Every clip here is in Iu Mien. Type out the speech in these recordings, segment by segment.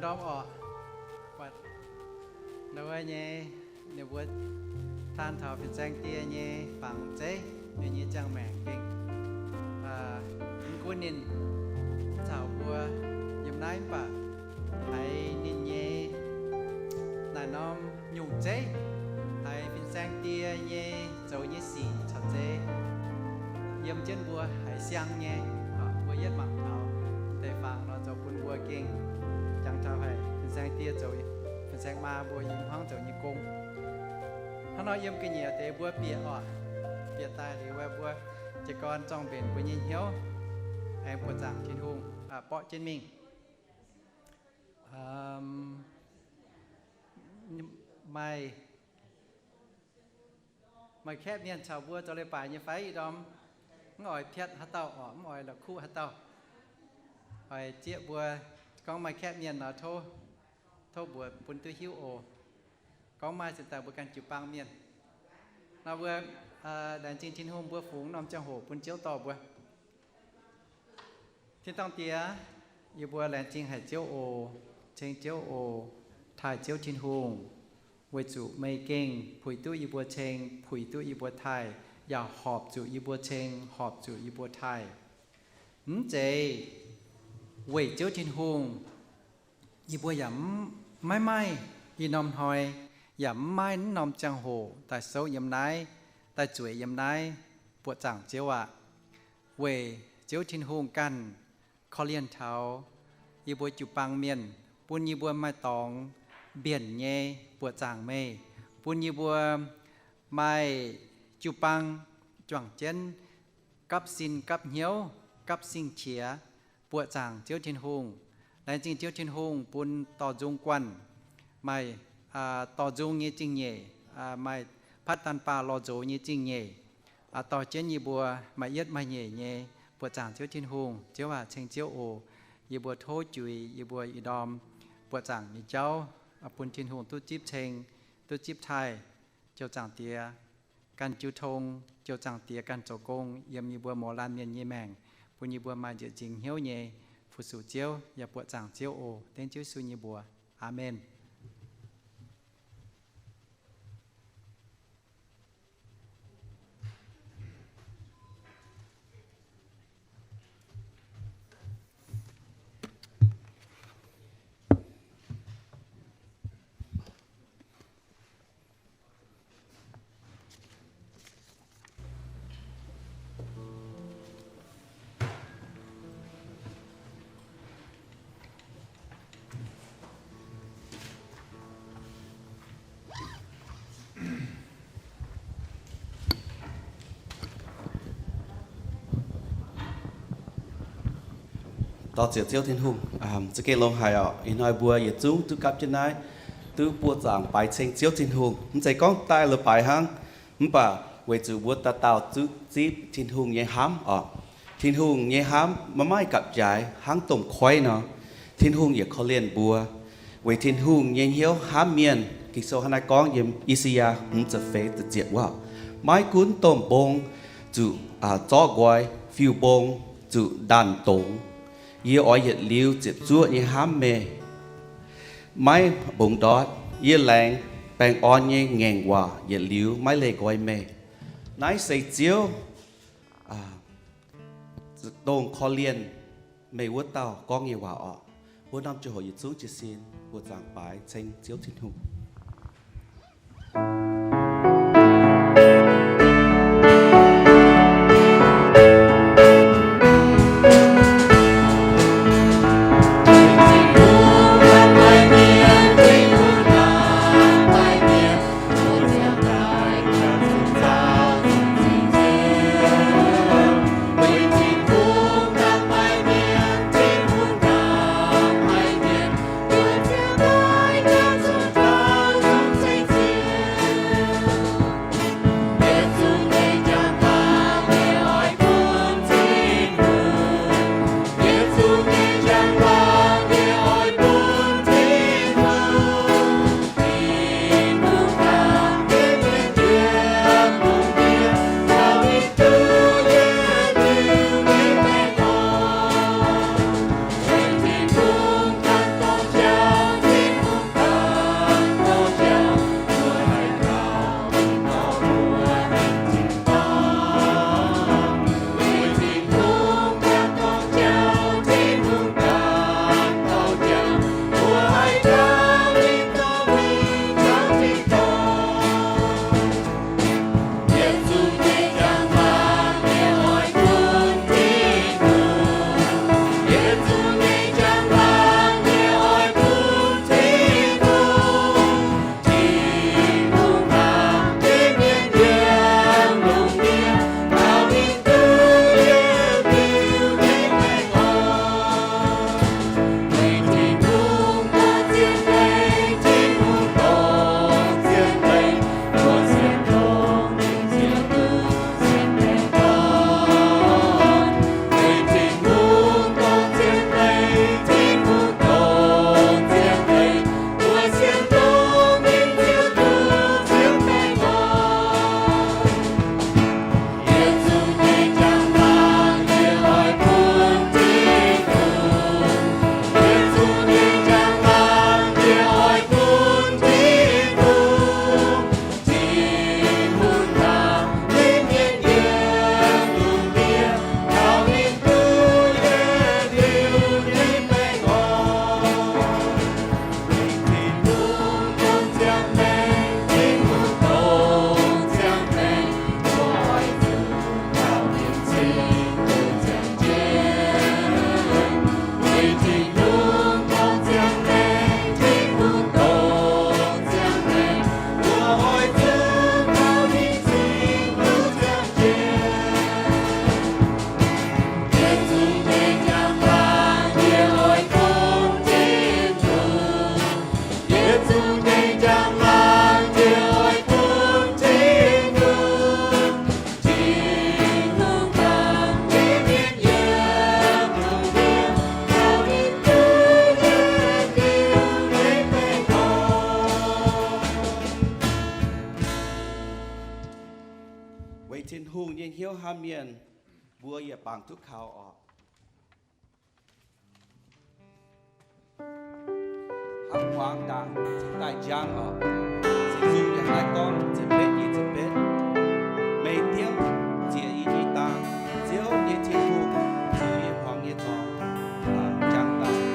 ndorm orqc, buatc ndau wuov nyei, ninh mbuo taan taux fin-saeng die nyei fangx zeiv, ninh nyei ziangh maengc gengh mv gunv ninh mv caux mbuo yiem naaiv, mv baac haiz ninh nyei naaic norm nyungc zeiv, haiz fin-saeng die nyei zoux nyei sic caux zeiv yiem jienv mbuo haiz siang nyei. Mbuo yietv mangc taux deix fangx nor zoux bun mbuo gengh jangx taux haic fin-saeng die zoux, fin-saeng maa mbuo yiem hmuangv zoux nyei gong. Hnangv nor yiem ga'nyiec deix mbuo bieqc orqc, bieqc daaih liuz mbuo jiez gorn zorng mbenc mbuo nyei hnyouv, aengx buoqc zaangc Tin-Hungh, borqv jienv mingh. Maaih, maaih kaeqv mienh caux mbuo zoux leiz-baaix nyei fai ih ndorm? Mv oix piatv haaix dauh orqc, mv oix la'kuqv haaix dauh. Oix zieqv mbuo, gorngv maaih kaeqv mienh nor, tov, tov mbuox bun duqv hiuv oc. Gorngv maaih ziepc daaih mbuo ganh jiu-baang mienh. Nor mbuo laengz zingh Tin-Hungh mbuo fungx norm ziangh hoc bun Ziouv dorh mbuo. Tin-dorngh Diex, yie mbuo laengz zingh haic Ziouv oc, ceng Ziouv oc, taaih Ziouv Tin-Hungh, weic zuqc meih gengh puix duqv yie mbuo ceng, puix duqv yie mbuo taaih, yaac horpc zuqc yie mbuo ceng, horpc zuqc yie mbuo taaih. Mv zeiz weic Ziouv Tin-Hungh, yie mbuo yaac mv, maiv maaih ih norm hnoi, yaac mv maaih naaiv norm ziangh hoc daaih souv yiem naaiv, daaih zueiz yiem naaiv. Buoqc zaangc Ziouv aac, weic Ziouv Tin-Hungh ganh korv-lienh taux yie mbuo jiu-baang mienh, bun yie mbuo maaih dorngx mbienc nyei buoqc zaangc meih, bun yie mbuo maaih jiu-baang juangc jienv gapv sin gapv hnyouv, gapv sing-qiex. Buoqc zaangc Ziouv Tin-Hungh. Laengz zingh Ziouv Tin-Hungh bun dorh nzung guanh, maaih dorh nzung nyei zingh nyeic, maaih patv daan baah lorh nzox nyei zingh nyeic, dorh jienv yie mbuo maaih yietv maaih nyeic nyei. Buoqc zaangc Ziouv Tin-Hungh. Ziouv aac, ceng Ziouv oc. Yie mbuo tov juix yie mbuo ih ndorm buoqc zaangc nyei jauv bun Tin-Hungh duqv zipv ceng, duqv zipv taaih. Ziouv Zaangc Diex ganh jiu tong, Ziouv Zaangc Diex ganh zoux gong yiem yie mbuo mouz laanh mienh nyei maengc, bun yie mbuo maaih nzieqc nzingx hnyouv nyei fu-sux Ziouv yaac buoqc zaangc Ziouv oc. Dengv Ziouv Yesu nyei mbuox. Aamen. Dorh ziec Ziouv Tin-Hungh. Za'gengh longx haic oc. Ih hnoi mbuo yietc zungv duqv gapv jienv naaiv, duqv buoqc zaangc baaix ceng Ziouv Tin-Hungh. Mv zeiz gorngv daaih leiz-baaix hnangv, mv baac weic zuqc mbuo dauh dauh zuqv zipv Tin-Hungh nyei hnamv oc. Tin-Hungh nyei hnamv maiv maaih gapv-jaaix hnangv domh koiv nor. Tin-Hungh yietc korv-lienh mbuo. Weic Tin-Hungh nyei hnyouv hnamv mienh, Ging-Sou hnangv naaiv gorngv yiem I^saa^yaa hmz ziepc feix ziepc ziepc wuov, maiv gunv domh mbong zuqc zorqv nqoi, fiuv-mbong zuqc ndaanh dongz, yie oix yietc liuz ziepc zuoqv nyei hnamv meih. Maiv mbungx ndortv, yie laengz baengh orn nyei ngaengc waac yietc liuz maiv leih nqoi meih. Naaiv se Ziouv dongh korv-lienh meih wuov dauh gorngv nyei waac oc. Mbuo norm ziangh hoc yietc zungv jiez sin buoqc zaangc baaix ceng Ziouv Tin-Hungh. hnyouv hnamv mienh, mbuo yaac bangc duqv kaux oc. Hnamv muangx ndaangc cingx daaih njang oc. Singx Nzung yaac haiz gorngv ziepc betv nyei ziepc betv, meih diemv ziec yie nyei dang, Ziouv nyei Tin-Hungh, zuqc yie hmuangx nyei dorngx. Njang daaih.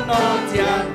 Norm ziangh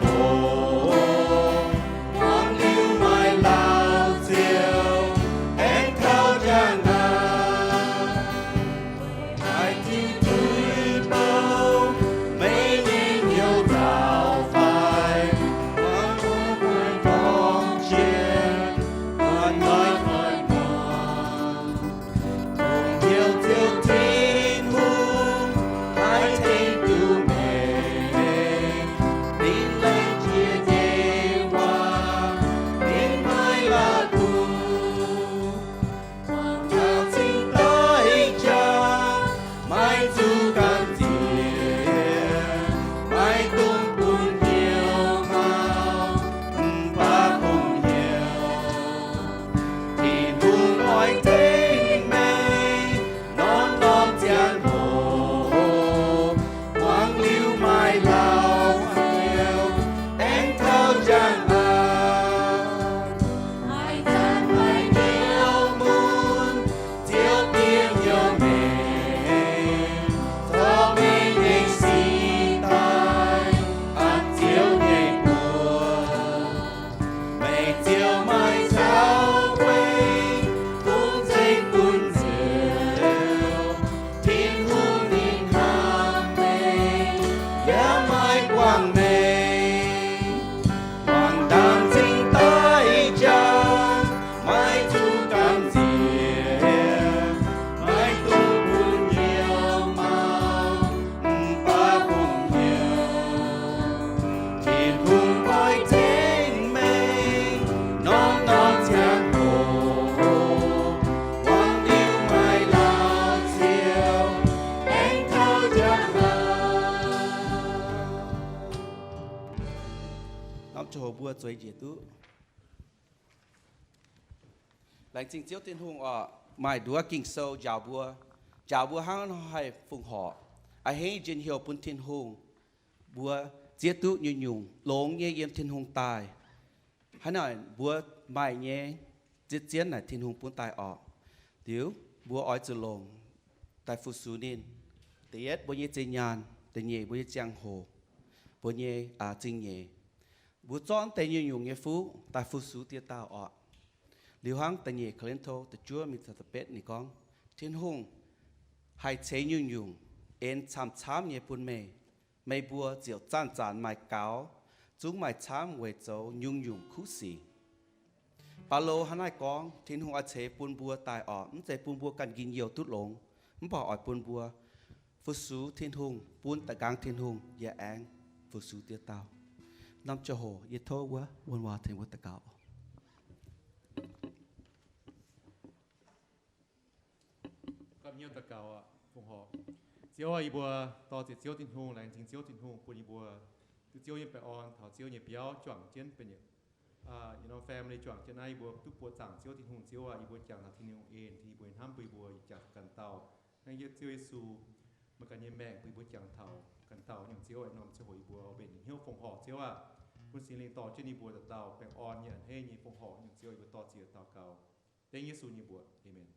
hoc mbuo zueiz njiec duqv. Laengz zingh Ziouv Tin-Hungh oc, maaih nduov Ging-Sou njaaux mbuo, njaaux mbuo hnangv nor haih fongc horc, a'hneiv njien-youh bun Tin-Hungh. Mbuo zieqv duqv nyungc-nyungc longx nyei yiem Tin-Hungh daaih. Hnangv naaic mbuo maaih nyei zieqv zienv naaic Tin-Hungh bun daaih oc. Liuz mbuo oix zuqc longc daaih fu-sux ninh. Da'yietv mbuo nyei zinh nyaanh, da'nyeic mbuo nyei ziangh hoc, mbuo nyei zingh nyeic. Mbuo zorqv deix nyungc-nyungc nyei fuqv daaih fu-sux dieh dauh oc. Liuz hnangv da'nyeic Ko^lin^to da'juov mingh da'betv ninh gorngv, Tin-Hungh haih ceix nyungc-nyungc en camv-camv nyei bun meih. Meih mbuo ziouc zanc-zanc maaih gaux, zungv maaih camv weic zoux nyungc-nyungc kuv sic. Baulo hnangv naaiv gorngv, Tin-Hungh oix ceix bun mbuo daaih orqc, mv zeiz bun mbuo ganh njien-youh duqv longx, mv baac oix bun mbuo fu-sux Tin-Hungh, bun da'nqaang Tin-Hungh yaac aengx fu-sux diex dauh. Norm ziangh hoc yie tov wuov wuonh waac tengx mbuo daux gaux. Ziouv aac, yie mbuo dor-ziec Ziouv Tin-Hungh, laengz zingh Ziouv Tin-Hungh bun yie mbuo duqv Ziouv nyei baengh orn taux Ziouv nyei biauv juangc jienv benx yietc norm family juangc jienv naaiv, yie mbuo duqv buoqc zaangc Ziouv Tin-Hungh. Ziouv aac, yie mbuo jangx taux Tin-Hungh en, Tin-Hungh bun yie mbuo jangx taux ganh dauh. Naaiv Ziouv Yesu, meih ganh nyei maengc bun yie mbuo jangx taux ganh dauh nyungc. Ziouv aac, norm ziangh hoc yie mbuo mbenc hnyouv fongc horc. Ziouv aac, bun Singx Lingh dorh jienv yie mbuo dauh dauh baengh orn nyei, a'hneiv nyei, fongc horc nyungc. Ziouv, yie mbuo dor-ziec daux gaux dengv Yesu nyei mbuox. Aamen.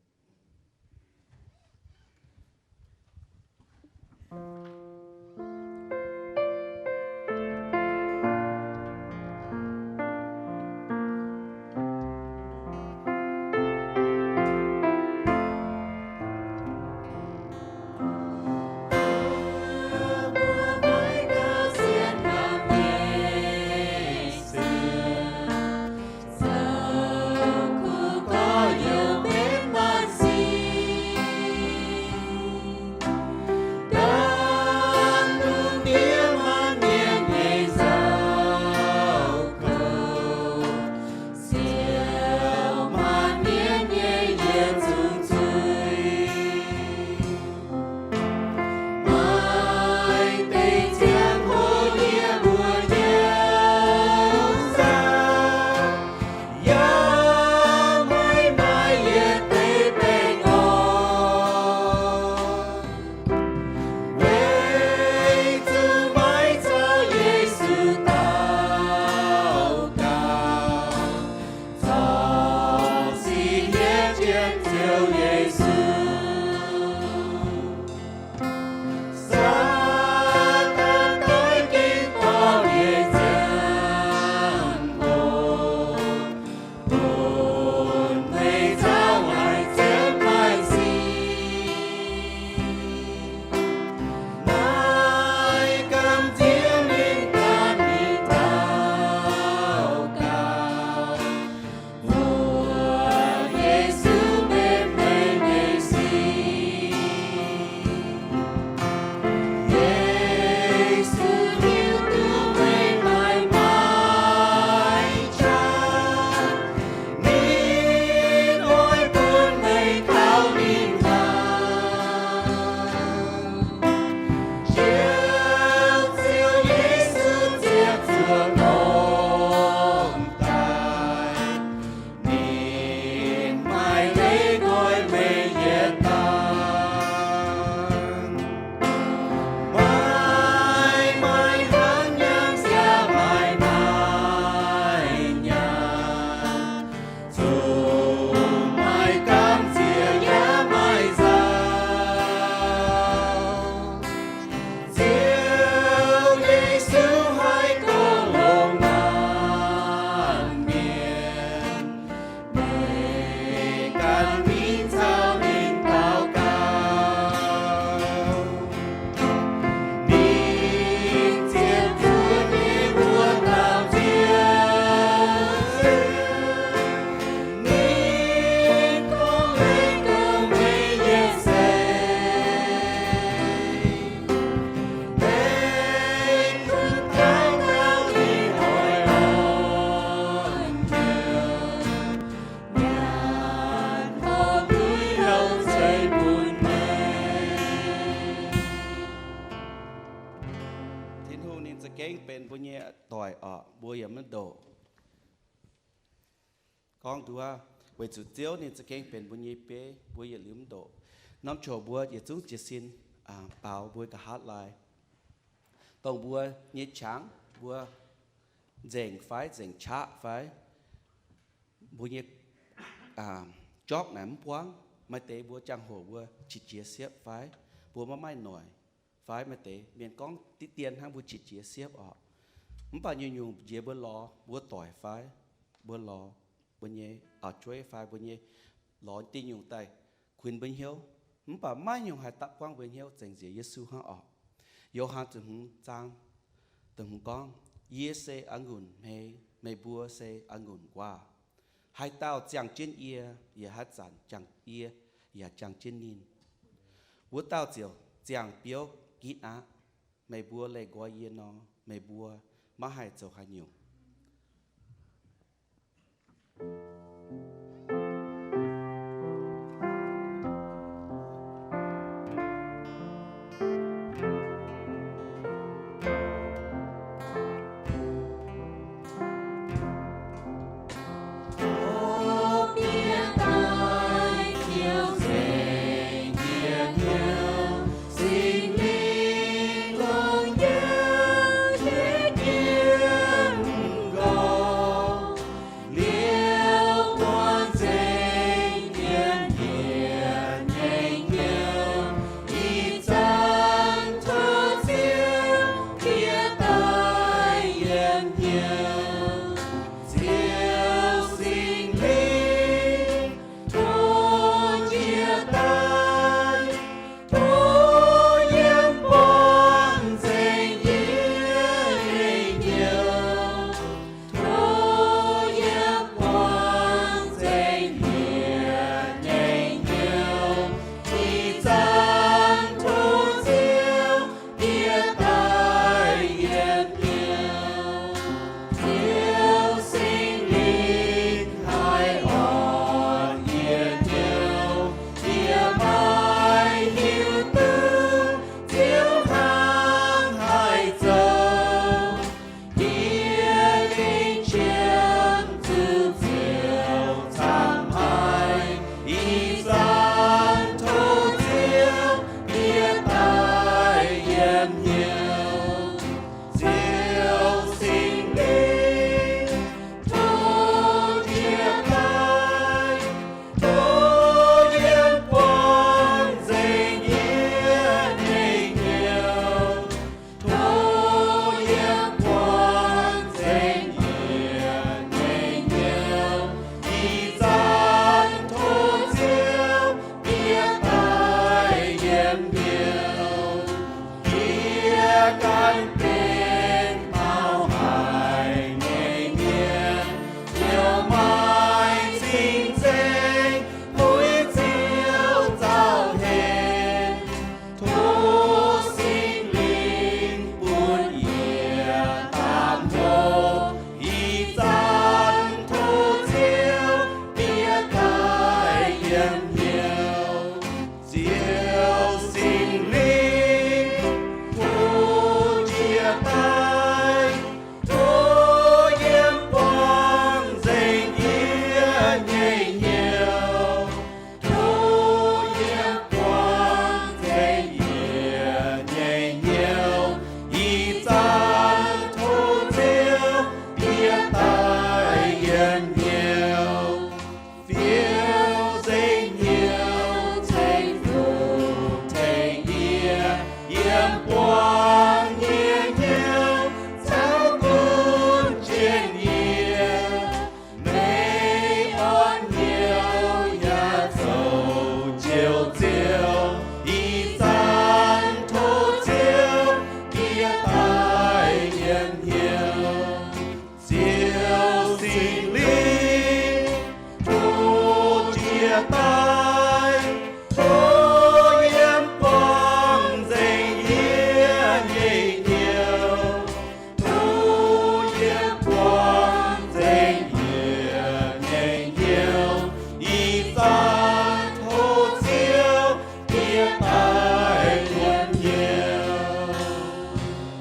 Tin-Hungh ninh za'gengh benx mbuo nyei doic orqc, mbuo yaac maiv ndoqc. Gorngv nduov, weic zuqc Ziouv ninh za'gengh benx mbuo nyei bieiv, mbuo yietc liuz mv ndoqc. Norm ziouc mbuo yietc zungv jiez sin baaux mbuo nqa'haav laai, dongh mbuo nyei qangx, mbuo nzengc fai nzengc qaqv fai mbuo nyei jork naaic mv buangv, maaih deix mbuo jangx-hoc mbuo qiex jiez siepv fai mbuo maiv maaih noic, fai maaih deix mienh gorngv diqv dien hnangv mbuo qiex jiez siepv orqc. Mv baac nyungc-nyungc njiec mbuo lorz mbuo doic fai mbuo lorz mbuo nyei auv-jueiv fai mbuo nyei lorz diuh nyungc daaih kuinx mbuo hnyouv. Mv baac maiv nyungc haih dapv buangv mbuo hnyouv zengc nziex Yesu hnangv orqc. Yo^han ziepc hmz zaang da'hmz gorngv, Yie se a'ngunc hmei, meih mbuo se a'ngunc nquaah. Haaix dauh ziangh jienv yie, yie haaix zanc ziangh yie yaac ziangh jienv ninh. Wuov dauh ziouc ziangh biouv ginv aqv. Meih mbuo leih nqoi yie nor, meih mbuo maiv haih zoux haaix nyungc.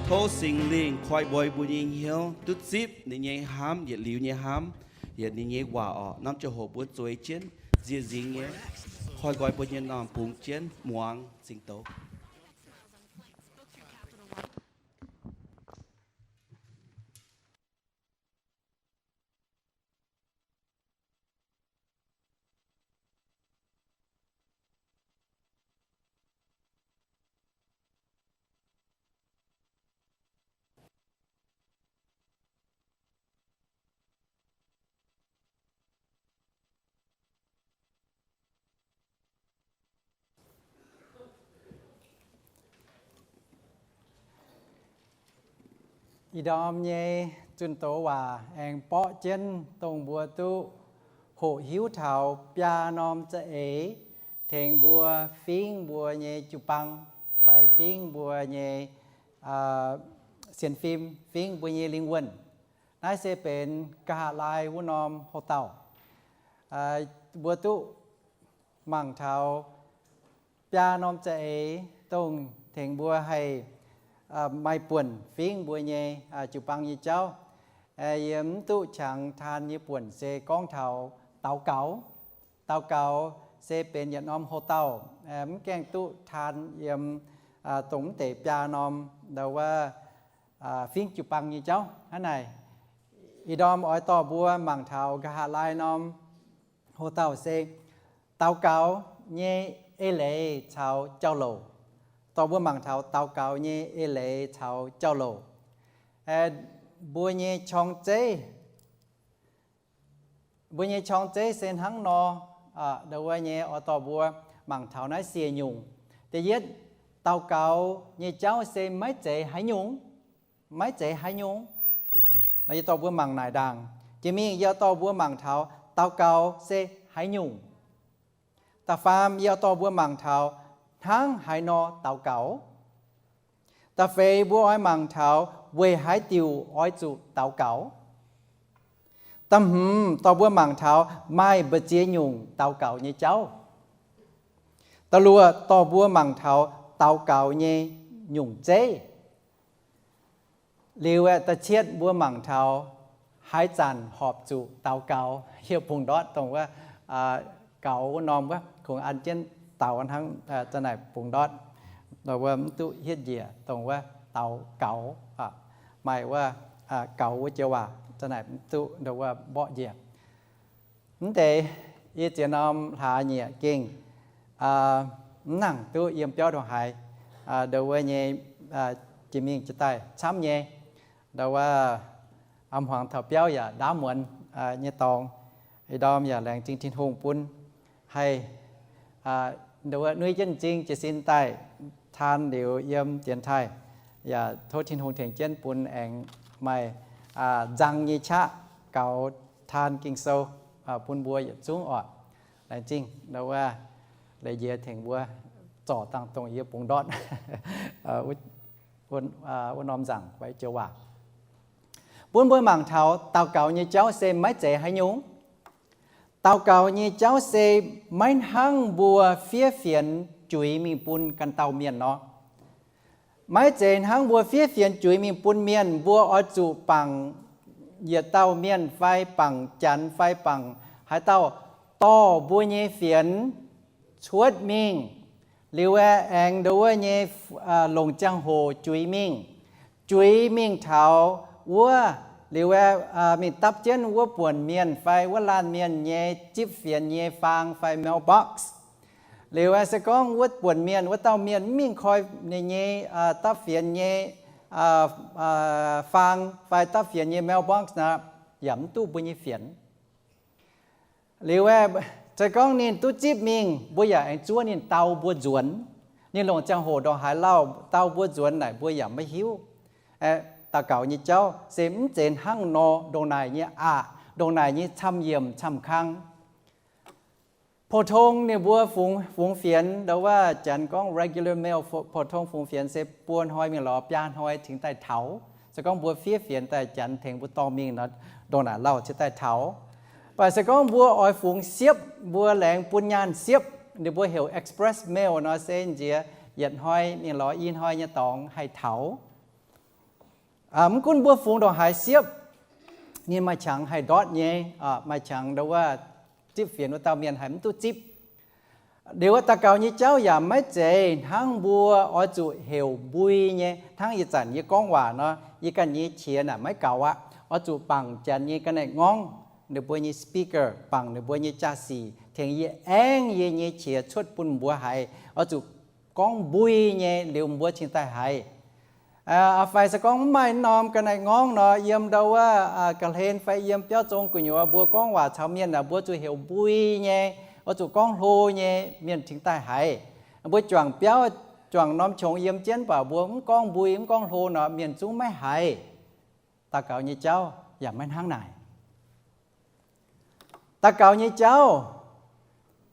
Tov Singx Lingh koi mbuox mbuo nyei hnyouv duqv zipv ninh nyei hnamv, yietc liuz nyei hnamv, yietc ninh nyei waac orqc. Norm ziangh hoc mbuo zueiz jienv nzie nzingx nyei, koi nqoi mbuo nyei m'normh bungx jienv muangx zingh doz. Ih ndorm nyei zunh doz waac aengx borqv jienv dongh mbuo duqv hoqc hiuv taux biaa norm za'eix tengx mbuo fingv mbuo nyei jiu-baang fai fingv mbuo nyei sienx fim, fingv mbuo nyei lingh wuonh. Naaiv se benx nqa'haav laai wuov norm houx-dauh. Mbuo duqv mangc taux biaa norm za'eix dongh tengx mbuo haih maaih buonc fingv mbuo nyei jiu-baang nyei jauv. Yie mv duqv qangx taan nyei buonc se gorngv taux daux gaux. Daux gaux se benx yietc norm houx-dauh, mv gaengh duqv taan yiem dongh mv deix biaa norm ndau wuov fingv jiu-baang nyei jauv. Hnangv naaic, ih ndorm oix dorh mbuo mangc taux nqa'haav laai norm houx-dauh se daux gaux nyei eix leiz caux jauv-louc. Dorh mbuo mangc taux daux gaux nyei eix leiz caux jauv-louc. Mbuo nyei qorng-zeiv, mbuo nyei qorng-zeiv se hnangv nor, ndau wuov nyei oix dorh mbuo mangc taux naaiv siec nyungc. Da'yietv, daux gaux nyei jauv se maiv zeiz haaix nyungc, maiv zeiz haaix nyungc. Yie dorh mbuo mangc naaic ndaangc. Jiex mingh yie dorh mbuo mangc taux daux gaux se haaix nyungc. Da'faam yie dorh mbuo mangc taux hnangv haaix nor daux gaux. Da'feix mbuo oix mangc taux weic haaix diuc oix zuqc daux gaux. Da'hmz dorh mbuo mangc taux maaih mbu'ziex nyungc daux gaux nyei jauv. Da'luoqc dorh mbuo mangc taux daux gaux nyei nyungc zeiv. Liuz aeqv, da'cietv mbuo mangc taux haaix zanc horpc zuqc daux gaux. Yie bungx ndortv dongh wuov gaux wuov norm wuov kungx an jienv daux hnangv za'naaic bungx ndortv, mv duqv hietv njiec dongh wuov daux gaux. Maaih wuov gaux wuov joux waac za'naaic mv duqv ndau wuov mborqv njiec. Mv deix yie ziex norm hlaax nyieqc gengh mv nangc duqv yiem biauv ndongc haaix, ndau wuov nyei jiex mingh jiex daaih camv nyei, ndau wuov am hmuangx taux biauv yaac ndaamv muonz nyei dorngx. Ih ndorm yaac laengz zingh Tin-Hungh bun haih ndau wuov nuiv jienv m'zing jiez sin daaih taan liuz yiem dienx taaih. Yaac tov Tin-Hungh tengx jienv bun aengx maaih nzang nyei qaqv gaux taan Ging-Sou bun mbuo yietc zungv oc. Laengz zingh ndau wuov leiz njiec tengx mbuo zorc dangh dongh yie bungx ndortv wuov norm nzaangc fai joux waac bun mbuo mangc taux daux gaux nyei jauv se maiv zeiz haaix nyungc. Daux gaux nyei jauv se maiv hnangv mbuo fiev fienx juix mingh bun ganh dauh mienh nor. Maiv zeiz hnangv mbuo fiev fienx juix mingh bun mienh, mbuo oix zuqc bangc yietc dauh mienh fai bangc janx fai bangc haaix dauh dorh mbuo nyei fienx cuotv mingh, liuz aengx ndau wuov nyei longc ziangh hoc juix mingh. Juix mingh taux wuov, liuz aeqv, mingh dapv jienv wuov buonc mienh fai wuov laanh mienh nyei zipv fienx nyei faang fai mailbox. Liuz aeqv, se gorngv wuov buonc mienh, wuov dauh mienh mv mingh koi ninh nyei dapv fienx nyei faang fai dapv fienx nyei mailbox nor, yaac mv duqv mbuo nyei fienx. Liuz aeqv, se gorngv ninh duqv zipv mingh, mbuo yaac aengx zuov ninh dau mbuo nzuonx. Ninh longc ziangh hoc ndongc haaix lauh dau mbuo nzuonx naaic mbuo yaac maiv hiuv. Daux gaux nyei jauv se mv zeiz hnangv nor ndongc naaic nyei aqc, ndongc naaic nyei camv-yiemc camv-kang. Pou-tong ninh mbuo fungx fienx, ndau wuov janx gorngv regular mail, pou-tong fungx fienx se buo hnoi mingh lorz biaa hnoi cingx daaih taux. Se gorngv mbuo fiev fienx daaih janx tengx mbuo dorh mingh nor, ndongc naaic lauh cingx daaih taux. Mv baac se gorngv mbuo oix fungx siepv, mbuo laengz bun nyaanh siepv, ninh mbuo heuc express mail nor se nziex yietc hnoi mingh lorz i hnoi nyei dorngx haih taux. Mv gunv mbuo fungx ndongc haaix siepv, ninh maaih qangx haih ndortv nyei, maaih qangx ndau wuov zipv fienx wuov dauh mienh haih mv duqv zipv. Liuz wuov daux gaux nyei jauv yaac maiv zeiz hnangv mbuo oix zuqc heuc mbui nyei. Hnangv ih zanc yie gorngv waac nor, yie ganh nyei qiex naaic maiv gaux aqv. Oix zuqc bangc janx nyei ga'naaiv ngorngv, ninh mbuo nyei speaker, bangc ninh mbuo nyei jaa-sic tengx yie aengv yie nyei qiex cuotv bun mbuo haiz. Oix zuqc gorngv mbui nyei liuz mbuo cingx daaih haiz. Fai se gorngv mv maaih norm ga'naaiv ngorngv nor, yiem ndau wuov ga'hlen fai yiem biauv zong gu'nyuoz mbuo gorngv waac caux mienh aeqv, mbuo zuqc heuc mbui nyei, oix zuqc gorngv hlo nyei mienh cingx daaih haiz. Mbuo juangc biauv, juangc norm qongx yiem jienv, mv baac mbuo mv gorngv mbui mv gorngv hlo nor, mienh zungv maiv haiz. Daux gaux nyei jauv yaac maiv hnangv naaic. Daux gaux nyei jauv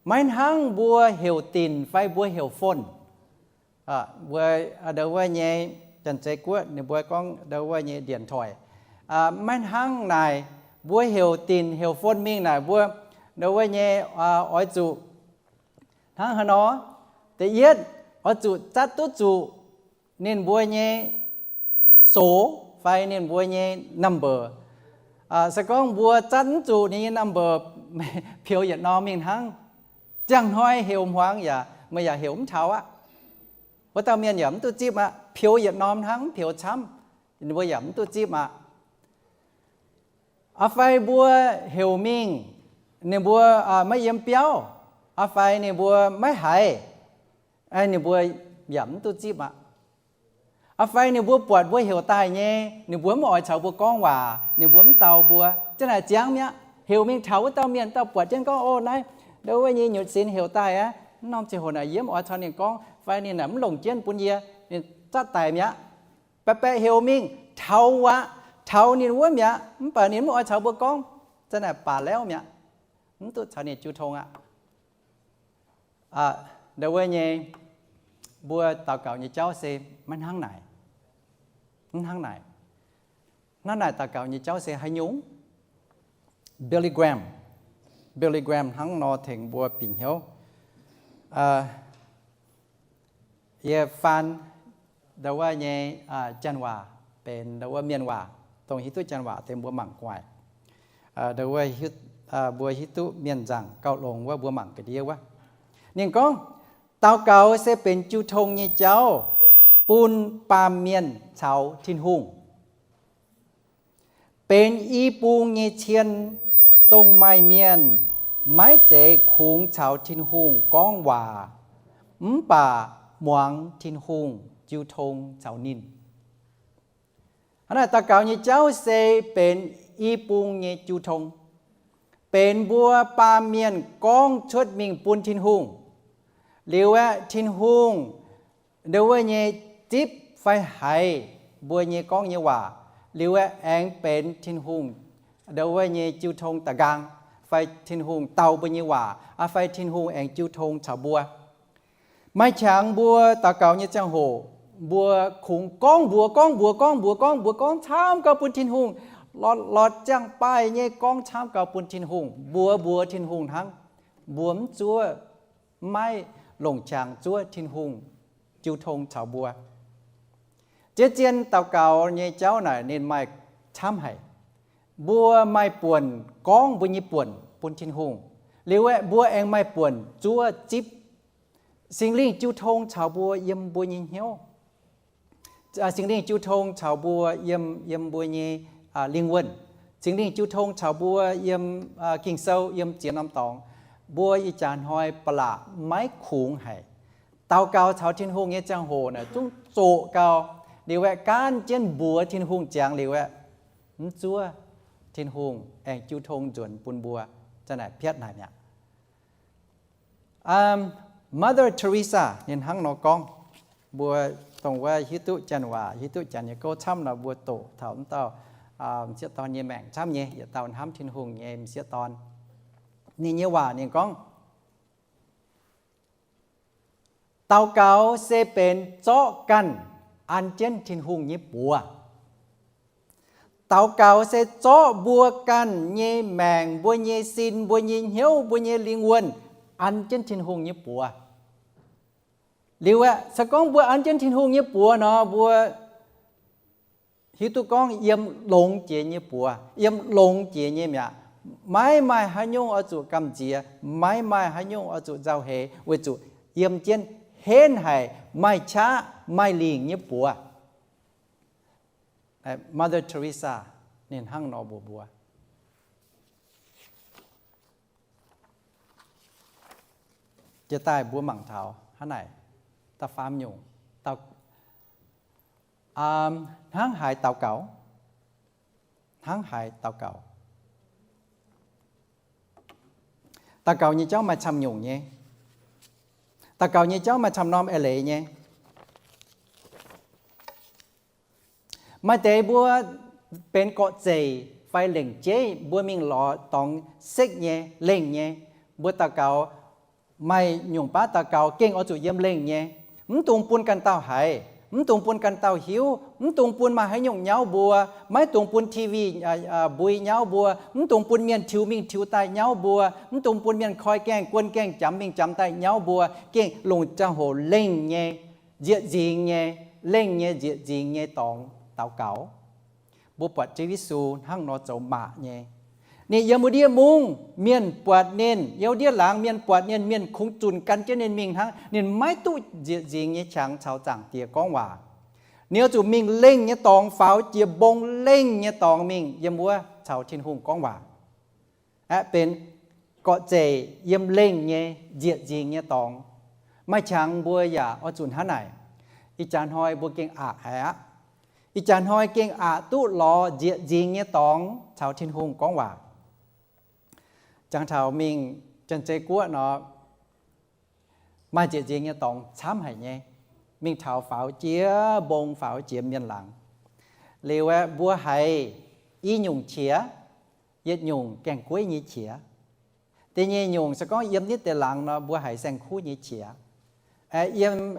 maiv hnangv mbuo heuc dinc fai mbuo heuc phone. Mbuo ndau wuov nyei Janx-Zei Guoqv ninh mbuo gorngv ndau wuov nyei điện thoại. Maiv hnangv naaic, mbuo heuc dinc heuc phone mingh naaic, mbuo ndau wuov nyei oix zuqc hnangv haaix nor? Da'yietv, oix zuqc zatv duqv zuqc ninh mbuo nyei số fai ninh mbuo nyei number. Se gorngv mbuo zatv mv zuqc ninh nyei number, peux yietc norm mingh hnangv. Ziangh hnoi heuc hmuangx yaac meih yaac heuc mv taux aqv. Wuov dauh mienh yaac mv duqv zipv aqv, peux yietc norm hnangv, mv peux camv, ninh mbuo yaac mv duqv zipv aqv. Aa fai mbuo heuc mingh, ninh mbuo maiv yiem biauv, aa fai ninh mbuo maiv haiz, ninh mbuo yaac mv duqv zipv aqv. Aa fai ninh mbuo buatc mbuo heuc daaih nyei, ninh mbuo mv oix caux mbuo gorngv waac, ninh mbuo mv dau mbuo, zanc naaic ziangx mi'aqv. Heuc mingh taux wuov dauh mienh, dauh buatc jienv gorngv, O, naaiv ndau wuov nyei nyutc sinx heuc daaih aqv, mv norm ziangh hoc naaic yie mv oix caux ninh gorngv, fai ninh naaic mv longc jienv bun yie, ninh zatv daic mi'aqv. Baeqc baeqc heuc mingh taux wuov, taux ninh wuov mi'aqv, mv baac ninh mv oix caux mbuo gorngv, zanc naaic baac lauv mi'aqv, mv duqv caux ninh jiu tong aqv. Ndau wuov nyei, mbuo daux gaux nyei jauv se maiv hnangv naaic. Mv hnangv naaic. Hnangv naaic daux gaux nyei jauv se haaix nyungc? Billy Graham, Billy Graham hnangv nor tengx mbuo bieqc hnyouv. Yie faan ndau wuov nyei janx waac benx ndau wuov mienh waac, dongh hiuv duqv janx waac deix mbuo mangc gu'nguaaic. Ndau wuov, mbuo hiuv duqv mienh nzaangc gauh longx wuov mbuo mangc ga'ndiev wuov. Ninh gorngv, daux gaux se benx jiu tong nyei jauv bun baamh mienh caux Tin-Hungh. Benx i bung nyei cien, dongh maaih mienh maiv zeiz kungx caux Tin-Hungh gorngv waac, mv baac muangx Tin-Hungh jiu tong caux ninh. Hnangv naaic daux gaux nyei jauv se benx i bung nyei jiu tong, benx mbuo baamh mienh gorngv cuotv mingh bun Tin-Hungh. Liuz aeqv, Tin-Hungh ndau wuov nyei zipv fai haiz mbuo nyei gorngv nyei waac. Liuz aeqv, aengx benx Tin-Hungh ndau wuov nyei jiu tong da'nqaang, fai Tin-Hungh dau mbuo nyei waac, aa fai Tin-Hungh aengx jiu tong caux mbuo. Maaih qangx mbuo daux gaux nyei ziangh hoc, mbuo kungx gorngv mbuox gorngv mbuox gorngv mbuox gorngv mbuox gorngv camv gau bun Tin-Hungh, lorz lorz ziangh baaih nyei gorngv camv gau bun Tin-Hungh, mbuox mbuox Tin-Hungh hnangv. Mbuo mv zuov, maiv longc qangx zuov Tin-Hungh jiu tong caux mbuo. Ziex zien daux gaux nyei jauv naaic ninh maaih camv haic. Mbuo maaih buonc gorngv mbuo nyei buonc bun Tin-Hungh. Liuz aeqv, mbuo aengx maaih buonc zuov zipv Singx Lingh jiu tong caux mbuo yiem mbuo nyei hnyouv. Singx Lingh jiu tong caux mbuo yiem, yiem mbuo nyei lingh wuonh. Singx Lingh jiu tong caux mbuo yiem Ging-Sou, yiem ziex norm dorngx. Mbuo ih jaax hnoi ba'laqc maiv kungx haic. Daux gaux caux Tin-Hungh nyei ziangh hoc naaic zungv zoqc gau. Liuz aeqv, gaanv jienv mbuox Tin-Hungh ziangx liuz aeqv, mv zuov Tin-Hungh aengx jiu tong nzuonx bun mbuo. Zanc naaic piatv naaic mi'aqv. Mother Teresa ninh hnangv nor gorngv. Mbuo dongh wuov hiuv duqv janx waac, hiuv duqv janx nyei gouv camv nor, mbuo doqc taux m'dauh m'sieqv dorn nyei maengc camv nyei, yietc dauh hnamv Tin-Hungh nyei m'sieqv dorn. Ninh nyei waac ninh gorngv, daux gaux se benx zorqv ganh an jienv Tin-Hungh nyei buoz. Daux gaux se zorqv mbuo ganh nyei maengc, mbuo nyei sin, mbuo nyei hnyouv, mbuo nyei lingh wuonh an jienv Tin-Hungh nyei buoz. Liuz aeqv, se gorngv mbuo an jienv Tin-Hungh nyei buoz nor, mbuo hiuv duqv gorngv yiem longx jiex nyei buoz, yiem longx jiex nyei mi'aqv. Maiv maaih haaix nyungc oix zuqc gamh nziex, maiv maaih haaix nyungc oix zuqc nzauh heix, weic zuqc yiem jienv henv haic, maaih qaqv maaih lingc nyei buoz. Mother Teresa ninh hnangv nor mbuox mbuo. Jiex daaih mbuo mangc taux hnangv naaic, da'faam nyungc, hnangv haaix daux gaux, hnangv haaix daux gaux. Daux gaux nyei jauv maaih camv nyungc nyei. Daux gaux nyei jauv maaih camv norm eix leiz nyei. Maaih deix mbuo benx gorqv-zeic fai lengc jeiv mbuo mingh lorz dorngx sekv nyei, lengh nyei. Mbuo daux gaux, maaih nyungc baav daux gaux gengh oix zuqc yiem lengh nyei. Mv dungx bun ganh dauh haiz, mv dungx bun ganh dauh hiuv, mv dungx bun maaih haaix nyungc nyauv mbuo, maiv dungx bun TV mbui nyauv mbuo, mv dungx bun mienh tiux mingh tiux daaih nyauv mbuo, mv dungx bun mienh koi gaengh guon gaengh jamx mingh jamx daaih nyauv mbuo. Gengh longc ziangh hoc lengh nyei, nzieqc nzingx nyei, lengh nyei nzieqc nzingx nyei dorngx daux gaux. Mbuo buatc Ziouv Yesu hnangv nor zoux maac nyei. Ninh yiem wuov ndiev mungv, mienh buatc ninh, yiem wuov ndiev laangz mienh buatc ninh, mienh kungx zunc gan jienv ninh mingh hnangv. Ninh maiv duqv nzieqc nzingx nyei qangx caux Zaangc Diex gorngv waac. Ninh oix zuqc mingh lengh nyei dorngx, faaux jiex mbong lengh nyei dorngx mingh yiem wuov caux Tin-Hungh gorngv waac. Aeqv, benx gorqv-zeic yiem lengh nyei nzieqc nzingx nyei dorngx. Maaih qangx mbuo yaac oix zuqc hnangv naaic. Ih jaax hnoi mbuo gengh aqc haic aqv. Ih jaax hnoi gengh aqc duqv lorz nzieqc nzingx nyei dorngx caux Tin-Hungh gorngv waac. Jangx taux mingh Janx-Zei Guoqv nor, maaih nzieqc nzingx nyei dorngx camv haic nyei. Mingh taux faaux jiex mbong, faaux jiex mienh laangz. Liuz aeqv, mbuo haiz i nyungc qiex, yietc nyungc gaengh gueiv nyei qiex. Da'nyeic nyungc se gorngv yiem nitv deix laangz nor, mbuo haiz saeng-kuv nyei qiex. Yiem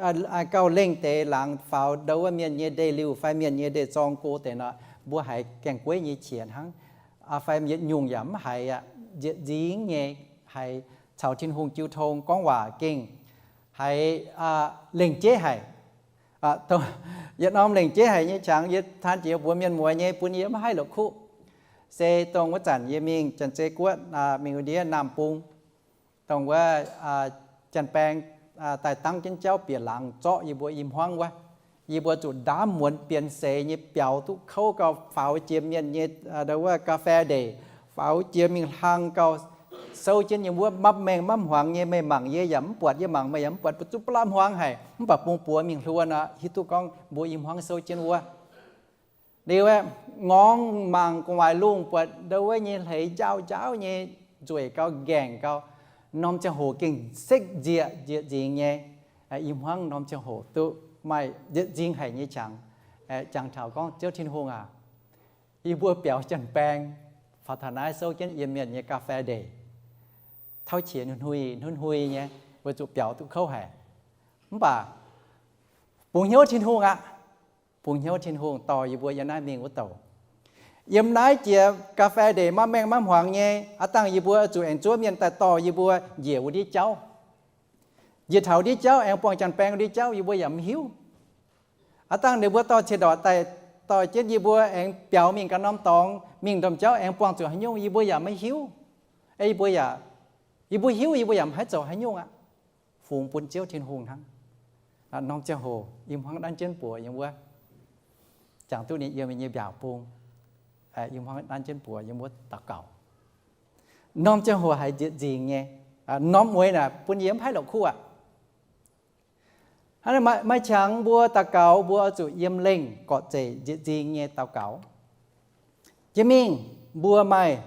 gauh lengh deix laangz faaux ndau wuov mienh nyei ndeic-liuh fai mienh nyei ndeic-zorng go deix nor, mbuo haiz gaengh gueiv nyei qiex hnangv. Fai yietc nyungc yaac mv haiz aqv, nzieqc nzingx nyei, haiz caux Tin-Hungh jiu tong gorngv waac gengh haiz lengc jeiv haic. Yietc norm lengc jeiv haic nyei qangx yie taan jiex mbuox mienh mueiz nyei bun yie maiv haih la'kuqv. Se dongh wuov zanc yie mingh Janx-Zei Guoqv, mingh wuov ndiev Naamh Bung, dongh wuov janx-baeng daaih dangv jienv jauv bieqc laangz zorqv yie mbuo i hmuangv wuov. Yie mbuo zuqc ndaamv muonz bienx seix nyei biaux duqv kouv gau, faaux jiex mienh nyei ndau wuov ga'fei ndeic, faaux jiex mingh hlang gau, souv jienv yiem wuov mapv maengh mapv hmuangx nyei. Meih mangc yie yaac mv buatc, yie mangc meih yaac mv buatc, mbu'ziex ba'laqv hmuangx haic. Mv baac bung buoz mingh hluo nor, hiuv duqv gorngv mbuo i hmuangv souv jienv wuov. Liuz aeqv, ngorngv mangc gu'nguaaic lungh buatc ndau wuov nyei hleix njaauv njaauv nyei, nzueic gau, ngaengc gau. Norm ziangh hoc gengh sekv nzieqc nzieqc nzingx nyei. I hmuangv norm ziangh hoc duqv maaih nzieqc nzingx haic nyei qangx. Jangx taux gorngv, Ziouv Tin-Hungh aac, yie mbuo biaux janx-baeng faaux taux naaiv souv jienv yiem mienh nyei ga'fei ndeic, tauv qiex hnui hnui hnui hnui nyei, weic zuqc biaux duqv kouv haic. Mv baac bungx hnyouv Tin-Hungh aqv. Bungx hnyouv Tin-Hungh dorh yie mbuo yiem naaiv mingh wuov douc. Yiem naaiv jiex ga'fei ndeic mapv maengh mapv hmuangx nyei, aav dangh yie mbuo zuqc aengx zuov mienh daaih dorh yie mbuo njiec wuov ndiev jauv. Njiec taux ndiev jauv aengx buangh janx-baeng ndiev jauv yie mbuo yaac mv hiuv. Aav dangh ninh mbuo dorh ciex ndorqc daaih dorh jienv yie mbuo aengx biaux mingh ganh norm dorngx, mingh domh jauv aengx buangh zuqc haaix nyungc yie mbuo yaac maiv hiuv. Yie mbuo yaac, yie mbuo hiuv yie mbuo yaac mv haih zoux haaix nyungc aqv. Fungx bun Ziouv Tin-Hungh hnangv. Norm ziangh hoc i hmuangv nanv jienv buoz yiem wuov, jangx duqv ninh yiem nyei mbiaauc bung, i hmuangv nanv jienv buoz yiem wuov daux gaux. Norm ziangh hoc haiz nzieqc nzingx nyei. Norm mueiz naaic bun yie mv haih la'kuqv aqv. Hnangv naaic, maaih qangx mbuo daux gaux mbuo oix zuqc yiem lengh, gorqv-zeic, nzieqc nzingx nyei daux gaux. Jiex mingh mbuo maaih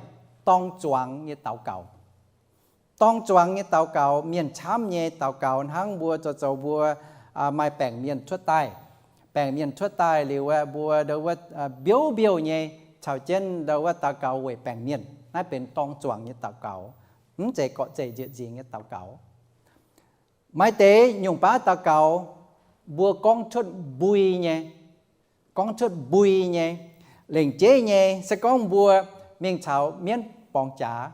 dorng zuangx nyei daux gaux. Dorng zuangx nyei daux gaux, mienh camv nyei daux gaux hnangv mbuo zoux zoux mbuo maaih baengc mienh cuotv daaih. Baengc mienh cuotv daaih liuz aeqv, mbuo ndau wuov mbiouv mbiouh nyei caux jienv ndau wuov daux gaux weic baengc mienh. Naaiv benx dorng zuangx nyei daux gaux, mv zeiz gorqv-zeic nzieqc nzingx nyei daux gaux. Maaih deix nyungc baav daux gaux mbuo gorngv cuotv mbui nyei, gorngv cuotv mbui nyei, lengc jeiv nyei. Se gorngv mbuo mingh caux mienv borngz jaax,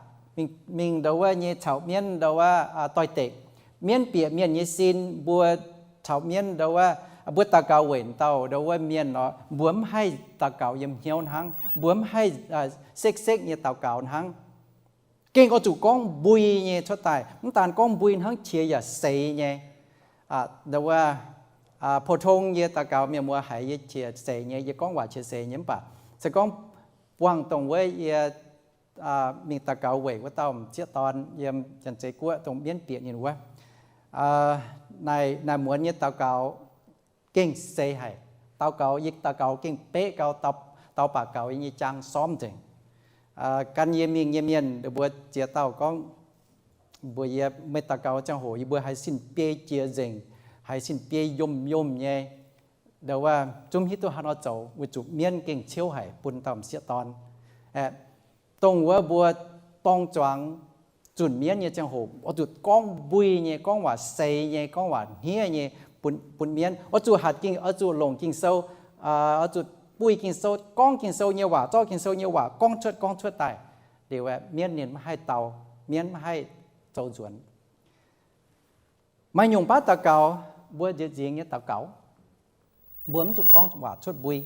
mingh ndau wuov nyei caux mienv ndau wuov doix-dekc, mienv bieqc mienh nyei sin, mbuo caux mienv ndau wuov, mbuo daux gaux weic dauh ndau wuov mienh nor, mbuo mv haih daux gaux yiem hnyouv hnangv, mbuo mv haih sekv-sekv nyei daux gaux hnangv. Gengh oix zuqc gorngv mbui nyei cuotv daaih. Mv daan gorngv mbui hnangv, qiex yaac seix nyei. Ndau wuov, pou-tong yie daux gaux mienh muoz haiz yie qiex seix nyei, yie gorngv waac qiex seix nyei. Mv baac se gorngv buangh dongh wuov yie mingh daux gaux weic wuov dauh m'sieqv dorn yiem Janx-Zei Guoqv, dongh mienv bieqc ninh wuov, naaic muonz nyei daux gaux gengh seix haic. Daux gaux, yie daux gaux gengh beqv gau, daux baac gaux yie nyei jaang sormv nzengc. Gan yie mingh nyei mienh mbuo ziex dauh gorngv mbuox yie, meih daux gaux ziangh hoc yie mbuo haiz sin-biei jiex nzengc, haiz sin-biei yomh yomh nyei. Ndau wuov zungv hiuv duqv haaix nor zoux, weic zuqc mienv gengh ciouv haic bun dauh m'sieqv dorn. Aeqv, dongh wuov mbuo dorng zuangx zunc mienv nyei ziangh hoc, oix zuqc gorngv mbui nyei, gorngv waac seix nyei, gorngv waac hniev nyei bun, bun mienv. Oix zuqc hatc Ging, oix zuqc longc Ging-Sou, oix zuqc buih Ging-Sou, gorngv Ging-Sou nyei waac, zorqv Ging-Sou nyei waac gorngv cuotv, gorngv cuotv daaih. Liuz mienv ninh maiv haih dau, mienv maiv haih zoux nzuonx. Maaih nyungc baav daux gaux, mbuo nzieqc nzingx nyei daux gaux, mbuo mv zuqc gorngv waac cuotv mbui.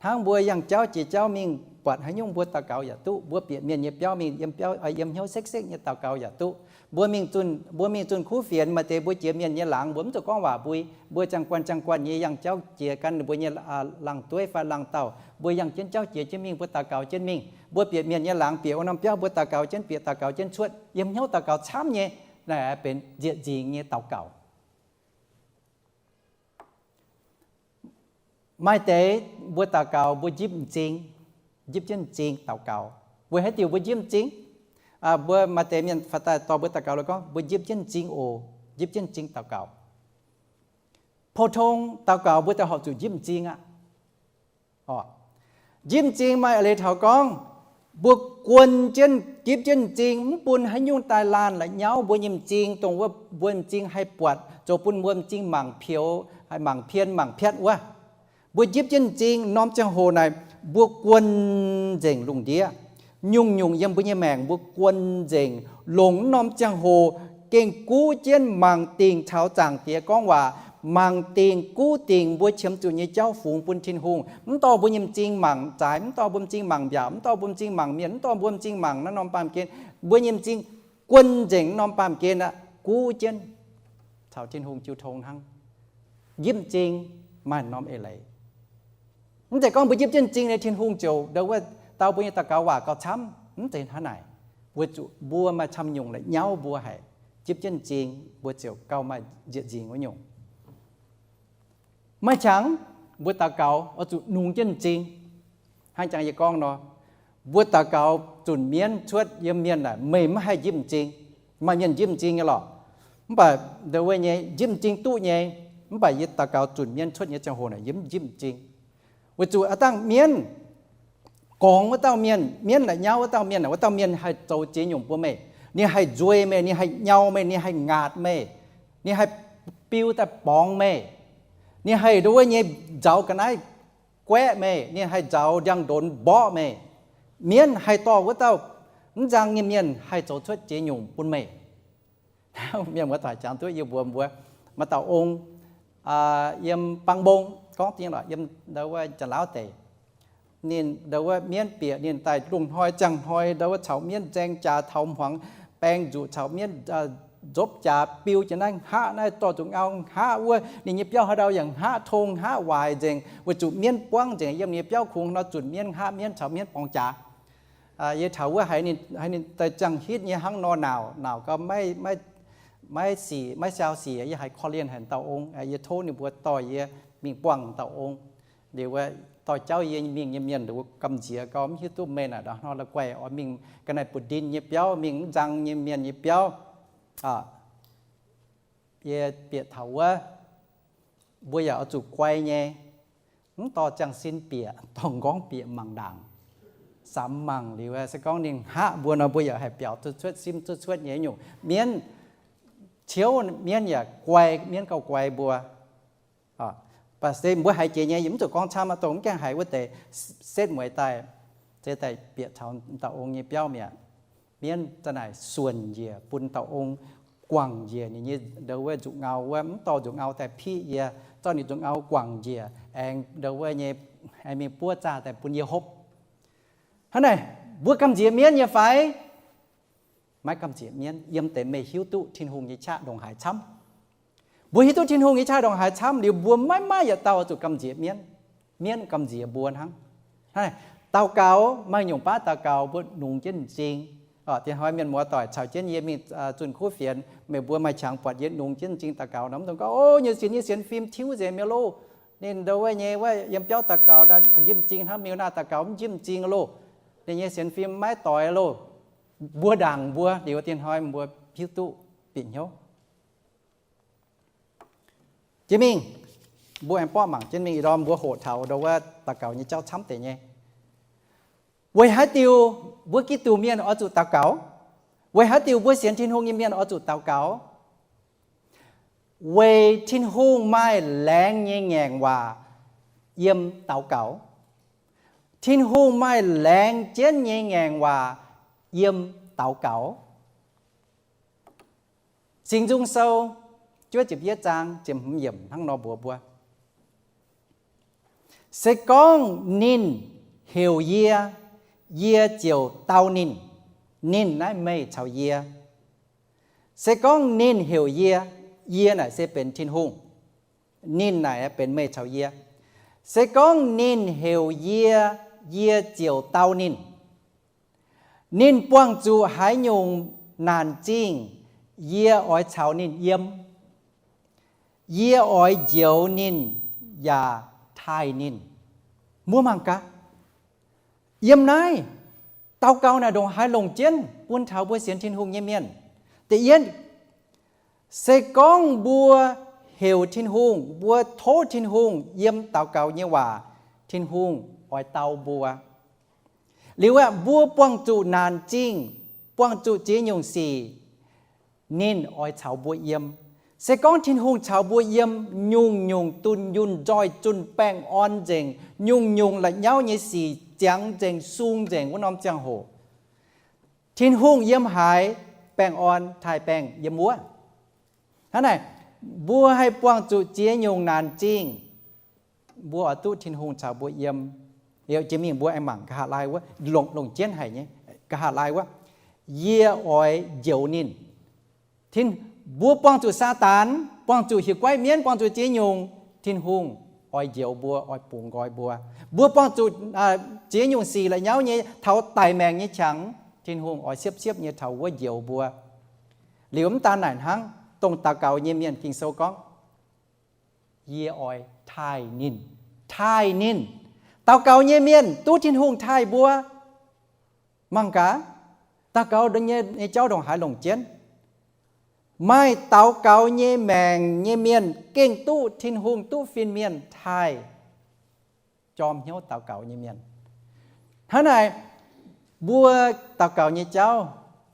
Hnangv mbuo yangh jauv jiex jauv mingh, buatc haaix nyungc mbuo daux gaux yaac duqv. Mbuo bieqc mienh nyei biauv mingh, yiem biauv, yiem hnyouv sekv-sekv nyei daux gaux yaac duqv. Mbuo mingh zunh, mbuo mingh zunh kuv fienx, maaih deix mbuo jiex mienh nyei laangz, mbuo mv zuqc gorngv waac mbui. Mbuo ziangh guanh ziangh guanh nyei yangh jauv jiex gan mbuo nyei laangz dueiv fai laangz dauh, mbuo yangh jienv jauv jiex jienv mingh, mbuo daux gaux jienv mingh. Mbuo bieqc mienh nyei laangz, bieqc wuov norm biauv, mbuo daux gaux jienv, bieqc daux gaux jienv cuotv, yiem hnyouv daux gaux camv nyei. Naaiv benx nzieqc nzingx nyei daux gaux. Maaih deix mbuo daux gaux mbuo njipv m'zing, njipv jienv m'zing daux gaux. Weic haaix diuc mbuo njipv m'zing? Mbuo maaih deix mienh faaux daaih dorh mbuo daux gaux lorqc, gorngv mbuo njipv jienv m'zing oc, njipv jienv m'zing daux gaux. Pou-tong daux gaux mbuo daaih horpc zuqc njipv m'zing aqv. Njipv m'zing maaih eix leiz taux gorngv mbuo guon jienv, njipv jienv m'zing, mv bun haaix nyungc daaih laanh la'nyauv mbuo nyei m'zing, dongh wuov mbuo m'zing haih buatc, zoux bun mbuo m'zing mangc pioux, haih mangc pien mangc piatv wuov. Mbuo njipv jienv m'zing norm ziangh hoc naaic, mbuo guon nzengc lungh ndiev. Nyungc-nyungc yiem mbuo nyei maengc mbuo guon nzengc, longc norm ziangh hoc gengh guv jienv mangc dingc caux Zaangc Diex gorngv waac, mangc dingc guv dingc mbuo qiemx zuqc nyei jauv fungx bun Tin-Hungh. Mv dorh mbuo nyei m'zing mangc zaaix, mv dorh mbuo m'zing mangc mbiaauc, mv dorh mbuo m'zing mangc mienh, mv dorh mbuo m'zing mangc naaiv norm baamh gen. Mbuo nyei m'zing guon nzengc norm baamh gen aqv, guv jienv caux Tin-Hungh jiu tong hnangv. Njipv m'zing maaih norm eix leiz. Mv zeiz gorngv mbuo njipv jienv m'zing nyei Tin-Hungh ziouc ndau wuov dau mbuo nyei daux gaux waac gauh camv. Mv zeiz hnangv naaic. Weic zuqc mbuo maaih camv nyungc la'nyauv mbuo haic. Njipv jienv m'zing mbuo ziouc gauh maaih nzieqc nzingx wuov nyungc. Maaih qangx mbuo daux gaux oix zuqc nungx jienv m'zing. Hnangv jangx yie gorngv nor, mbuo daux gaux zunc mienv cuotv yiem mienh naaic, meih maiv haih njipv m'zing. Maaih mienh njipv m'zing nyei lorqc, mv baac ndau wuov nyei njipv m'zing duqv nyei. Mv baac yie daux gaux zunc mienv cuotv nyei ziangh hoc naaic yie mv njipv m'zing. Weic zuqc aav dangh mienv gorngx wuov dauh mienh, mienv la'nyauv wuov dauh mienh, wuov dauh mienh haih zoux ziex nyungc bun meih. Ninh haih nzuei meih, ninh haih nyau meih, ninh haih ngaatc meih, ninh haih biu daaih borngz meih, ninh haih ndau wuov nyei nzaaux ga'naaiv guaeqv meih, ninh haih nzaaux ndiangx-ndonx mborqv meih. Mienv haih dorh wuov dauh mv nzang nyei mienh haih zoux cuotv ziex nyungc bun meih. Mienh muoz-doic jangx duqv yie mbuox mbuo, maaih dauh ong yiem Bang Mbong gorngv dingc lorqc, yiem ndau wuov Janx-Laauv deic. Ninh ndau wuov mienv bieqc ninh daaih lungh hnoi ziangh hnoi ndau wuov caux mienv nzaeng jaax taux hmuangx, baeng nzuqc caux mienv nzopv jaax biu jiex naaiv hngaqv naaiv dorh nzuqc ngau hngaqv wuov, ninh nyei biauv haaix ndau yaac hngaqv tong hngaqv waaic nzengc, weic zuqc mienv buangv nzengc yiem ninh nyei biauv kungx nor zunc mienv hngaqv mienv caux mienv borngz jaax. Yie taux wuov haiz ninh, haiz ninh daaih ziangh hitv nyei hnangv nor nauc, nauc gau maiv, maiv sic, maiv siau sic. Yie haiz korv-lienh haic dauh ong, yie tov ninh mbuo dorh yie mingh buangh dauh ong. Liuz wuov dorh jauv yie mingh nyei mienh wuov gamh nziex gau, mv hiuv duqv meih naaic ndongc hnoi la'guaih oix mingh ga'naaiv buoz-ndin nyei biauv, mingh mv nzang nyei mienh nyei biauv. Yie bieqc taux wuov, mbuo yaac oix zuqc guai nyei. Mv dorh ziangh sin bieqc, dorh m'nqorngv bieqc mangc ndaangc, samx mangc liuz se gorngv ninh hngaqv mbuo nor, mbuo yaac haih biaux cuotv cuotv, sim cuotv cuotv nyei nyungc. Mienv, ciouv mienv yaac guai, mienv gauh guai mbuo. Mv baac se mbuo haiz jiex nyei, yie mv zuqc gorngv camv aqv, dongh mv gaengh haiz wuov deix setv mueiz daaih, se daaih bieqc taux dauh ong nyei biauv mi'aqv. Mienv za'naaic suonc njiec bun dauh ong guangc njiec ninh nyei ndau wuov nzuqc ngau wuov, mv dorh nzuqc ngau daaih piqv yie, zorqv ninh nzuqc ngau guangc njiec aengx ndau wuov nyei, aengx mingh buov zaah daaih bun yie hopv. Hnangv naaic, mbuo gamh nziex mienv nyei fai? Maiv gamh nziex mienv. Yiem deix meih hiuv duqv Tin-Hungh nyei qaqv ndongc haaix camv. Mbuo hiuv duqv Tin-Hungh nyei qaqv ndongc haaix camv liuz, mbuo maiv maaih yietc dauh oix zuqc gamh nziex mienv. Mienv gamh nziex mbuo hnangv. Daux gaux, maaih nyungc baav daux gaux mbuo nungx jienv m'zing. Diex hnoi mienh muoz-doic caux jienv yie mingh zunh kuv fienx, meih mbuo maaih qangx buatc yie nungx jienv m'zing daux gaux nor, mv dungx gorngv, O, nyei sienx, nyei sienx fim tiuv nzengc mi'aqv loh. Ninh ndau wuov nyei wuov yiem biauv daux gaux njipv m'zing hnangv, mingh naaiv daux gaux mv njipv m'zing loh. Ninh nyei sienx fim maiv doix loh. Mbuo ndaangc mbuo liuz, diex hnoi mbuo hiuv duqv bieqc hnyouv. Jiex mingh, mbuo aengx borqv mangc jienv mingh, ih ndorm mbuo hoqc taux ndau wuov daux gaux nyei jauv camv deix nyei. Weic haaix diuc mbuo Giduc mienh oix zuqc daux gaux? Weic haaix diuc mbuo sienx Tin-Hungh nyei mienh oix zuqc daux gaux? Weic Tin-Hungh maaih laengz nyei ngaengc waac yiem daux gaux. Tin-Hungh maaih laengz jienv nyei ngaengc waac yiem daux gaux. Singx Nzung Sou juov ziepc yietv zaang ziepc hmz yiemc hnangv nor mbuox mbuo, Se gorngv ninh heuc yie, yie ziouc dau ninh. Ninh naaiv meih caux yie. Se gorngv ninh heuc yie, yie naaic se benx Tin-Hungh, ninh naaic benx meih caux yie. Se gorngv ninh heuc yie, yie ziouc dau ninh. Ninh buangh zuqc haaix nyungc naanc zingh, yie oix caux ninh yiem. Yie oix njoux ninh yaac taaih ninh. Mbuo mangc gaax, yiem naaiv daux gaux naaic ndongc haaix longc jienv bun taux mbuo sienx Tin-Hungh nyei mienh. Da'yietv, se gorngv mbuo heuc Tin-Hungh, mbuo tov Tin-Hungh yiem daux gaux nyei waac, Tin-Hungh oix dau mbuo. Liuz aeqv, mbuo buangh zuqc naanc zingh, buangh zuqc ziex nyungc sic, ninh oix caux mbuo yiem. Se gorngv Tin-Hungh caux mbuo yiem, nyungc-nyungc dunh yunh nzoih zunh baengh orn nzengc, nyungc-nyungc la'nyauv nyei sic ziangx nzengc, sung nzengc wuov norm ziangh hoc, Tin-Hungh yiem haaix, baengh orn taaih baengh yiem wuov. Hnangv naaic, mbuo haih buangh zuqc ziex nyungc naanc zingh, mbuo oix duqv Tin-Hungh caux mbuo yiem. Liuz jiex mingh mbuo aengx mangc nqa'haav laai wuov, longc, longc jienv haic nyei, nqa'haav laai wuov, yie oix njoux ninh. Tin, mbuo buangh zuqc Saadaan, buangh zuqc hieh guaiv mienv, buangh zuqc ziex nyungc, Tin-Hungh oix njoux mbuo, oix bungx nqoi mbuo. Mbuo buangh zuqc ziex nyungc sic la'nyauv nyei taux daic maengc nyei qangx, Tin-Hungh oix siepv-siepv nyei taux wuov njoux mbuo. Liuz mv daan naaic hnangv, dongh daux gaux nyei mienh, Ging-Sou gorngv, yie oix taaih ninh. Taaih ninh. Daux gaux nyei mienh duqv Tin-Hungh taaih mbuo. Mangc gaax, daux gaux nyei, nyei jauv ndongc haaix longc jienv. Maaih daux gaux nyei maengc nyei mienh gengh duqv Tin-Hungh, duqv fin-mienh taaih jorm hnyouv daux gaux nyei mienh. Hnangv naaic, mbuo daux gaux nyei jauv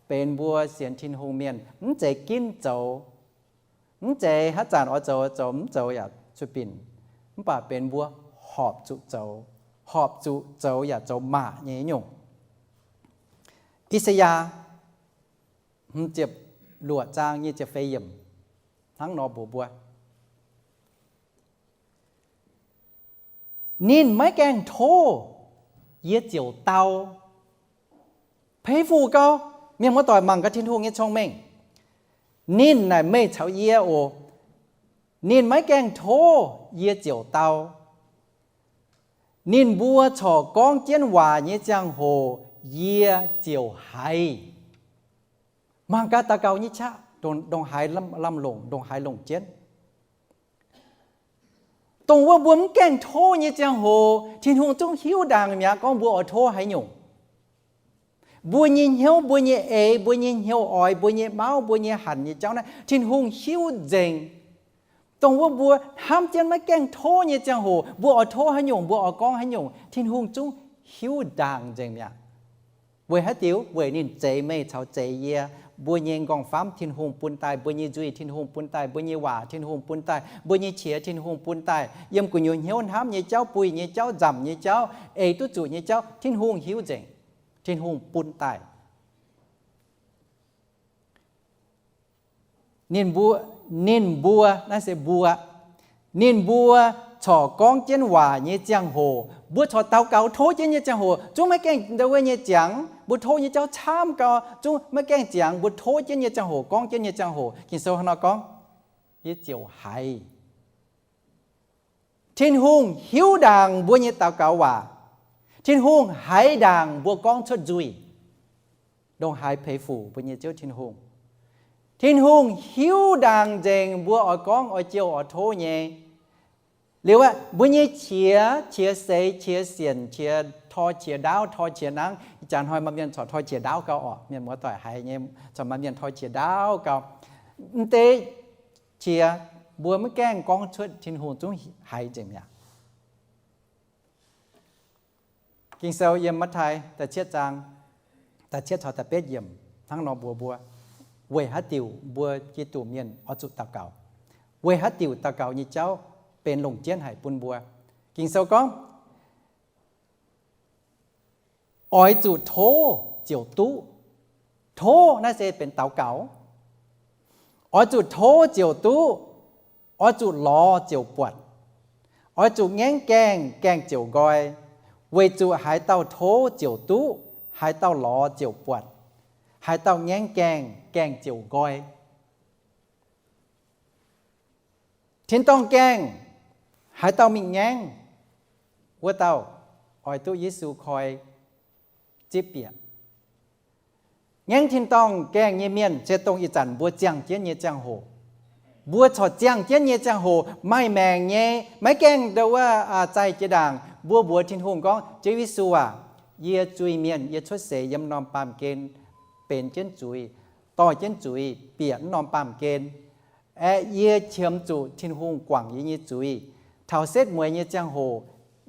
benx mbuo sienx Tin-Hungh mienh mv zeiz ginv zoux, mv zeiz haaix zanc oix zoux, zoux, mv zoux yaac zuqc binc, mv baac benx mbuo horpc zuqc zoux, horpc zuqc zoux yaac zoux maac nyei nyungc. I^saa^yaa hmz ziepc luoqc zaang nyic ziepc feix yiemc hnangv nor mbuox mbuo, Ninh maiv gaengh tov, yie ziouc dau. Peix fu gau, mienh muoz-doic, mangc gaax Tin-Hungh nyei cong-mengh. Ninh naaic meih caux yie oc. Ninh maiv gaengh tov, yie ziouc dau. Ninh mbuo corc gorngv jienv waac nyei ziangh hoc, yie ziouc haiz. Mangc gaax daux gaux nyei qaqv ndongc haaix lamh longc, ndongc haaix longc jienv. Dongh wuov mbuo mv gaengh tov nyei ziangh hoc, Tin-Hungh zungv hiuv ndaangc mi'aqv gorngv mbuo oix tov haaix nyungc. Mbuo nyei hnyouv, mbuo nyei eix, mbuo nyei hnyouv oix, mbuo nyei mauv, mbuo nyei hanc nyei jauv naaiv, Tin-Hungh hiuv nzengc. Dongh wuov mbuo hnamv jienv maiv gaengh tov nyei ziangh hoc, mbuo oix tov haaix nyungc, mbuo oix gorngv haaix nyungc, Tin-Hungh zungv hiuv ndaangc nzengc mi'aqv. Weic haaix diuc? Weic ninh zeix meih caux zeix yie. Mbuo nyei nqorngv-famv Tin-Hungh bun daaih, mbuo nyei nzuih Tin-Hungh bun daaih, mbuo nyei waac Tin-Hungh bun daaih, mbuo nyei qiex Tin-Hungh bun daaih, yiem gu'nyuoz hnyouv hnamv nyei jauv, buih nyei jauv, nzamc nyei jauv, eix duqv zuqc nyei jauv, Tin-Hungh hiuv nzengc. Tin-Hungh bun daaih. Ninh mbuo, ninh mbuo, naaiv se mbuo, ninh mbuo corc gorngv jienv waac nyei ziangh hoc, mbuo corc daux gaux tov jienv nyei ziangh hoc, zungv maiv gaengh ndau wuov nyei ziangx. Mbuo tov nyei jauv camv gau, zungv maiv gaengh ziangx. Mbuo tov jienv nyei ziangh hoc, gorngv jienv nyei ziangh hoc, Ging-Sou hnangv nor gorngv, yie ziouc haiz. Tin-Hungh hiuv ndaangc mbuo nyei daux gaux waac. Tin-Hungh haiz ndaangc mbuo gorngv cuotv nzuih. Ndongc haaix peix fuc mbuo nyei Ziouv Tin-Hungh. Tin-Hungh hiuv ndaangc nzengc mbuo oix gorngv, oix jouh, oix tov nyei. Liuz aeqv, mbuo nyei qiex, qiex seix, qiex sienc, qiex tor qiex ndaauv, tor qiex nangv. Ih jaax hnoi maaih mienh corc tor qiex ndaauv gau orqc. Mienh muoz-doic haiz nyei, corc maaih mienh tor qiex ndaauv gau. M'deix qiex mbuo maiv gaengh gorngv cuotv, Tin-Hungh zungv haiz nzengc mi'aqv. Ging-Sou yiem Matv^tai da'cietv zaang, da'cietv caux da'betv yiemc hnangv nor mbuox mbuo, weic haaix diuc mbuo Giduc mienh oix zuqc daux gaux, weic haaix diuc daux gaux nyei jauv benx longc jienv haic bun mbuo. Ging-Sou gorngv, oix zuqc tov ziouc duqv. Tov naaiv se benx daux gaux. Oix zuqc tov ziouc duqv. Oix zuqc lorz ziouc buatc. Oix zuqc ngaengv gaengh, gaengh ziouc nqoi. Weic zuqc haaix dauh tov ziouc duqv, haaix dauh lorz ziouc buatc, haaix dauh ngaengv gaengh, gaengh ziouc nqoi. Tin-dorngh gaengh, haaix dauh mingh ngaengv, wuov dauh oix duqv Yesu koi zipv bieqc. Ngaengv tin-dorngh gaengh nyei mienh se dongh ih zanc mbuo ziangh jienv nyei ziangh hoc. Mbuo corc ziangh jienv nyei ziangh hoc maaih maengc nyei, maiv gaengh ndo wuov zaih jiex ndaangc. Mbuo mbuox Tin-Hungh gorngv, Ziouv Yesu aac, yie zuiz-mienh, yie cuotv seix yiem norm baamh gen benx jienv zuiz, dorh jienv zuiz bieqc wuov norm baamh gen. Aeqv, yie qiemx zuqc Tin-Hungh guangc yie nyei zuiz. Taux setv mueiz nyei ziangh hoc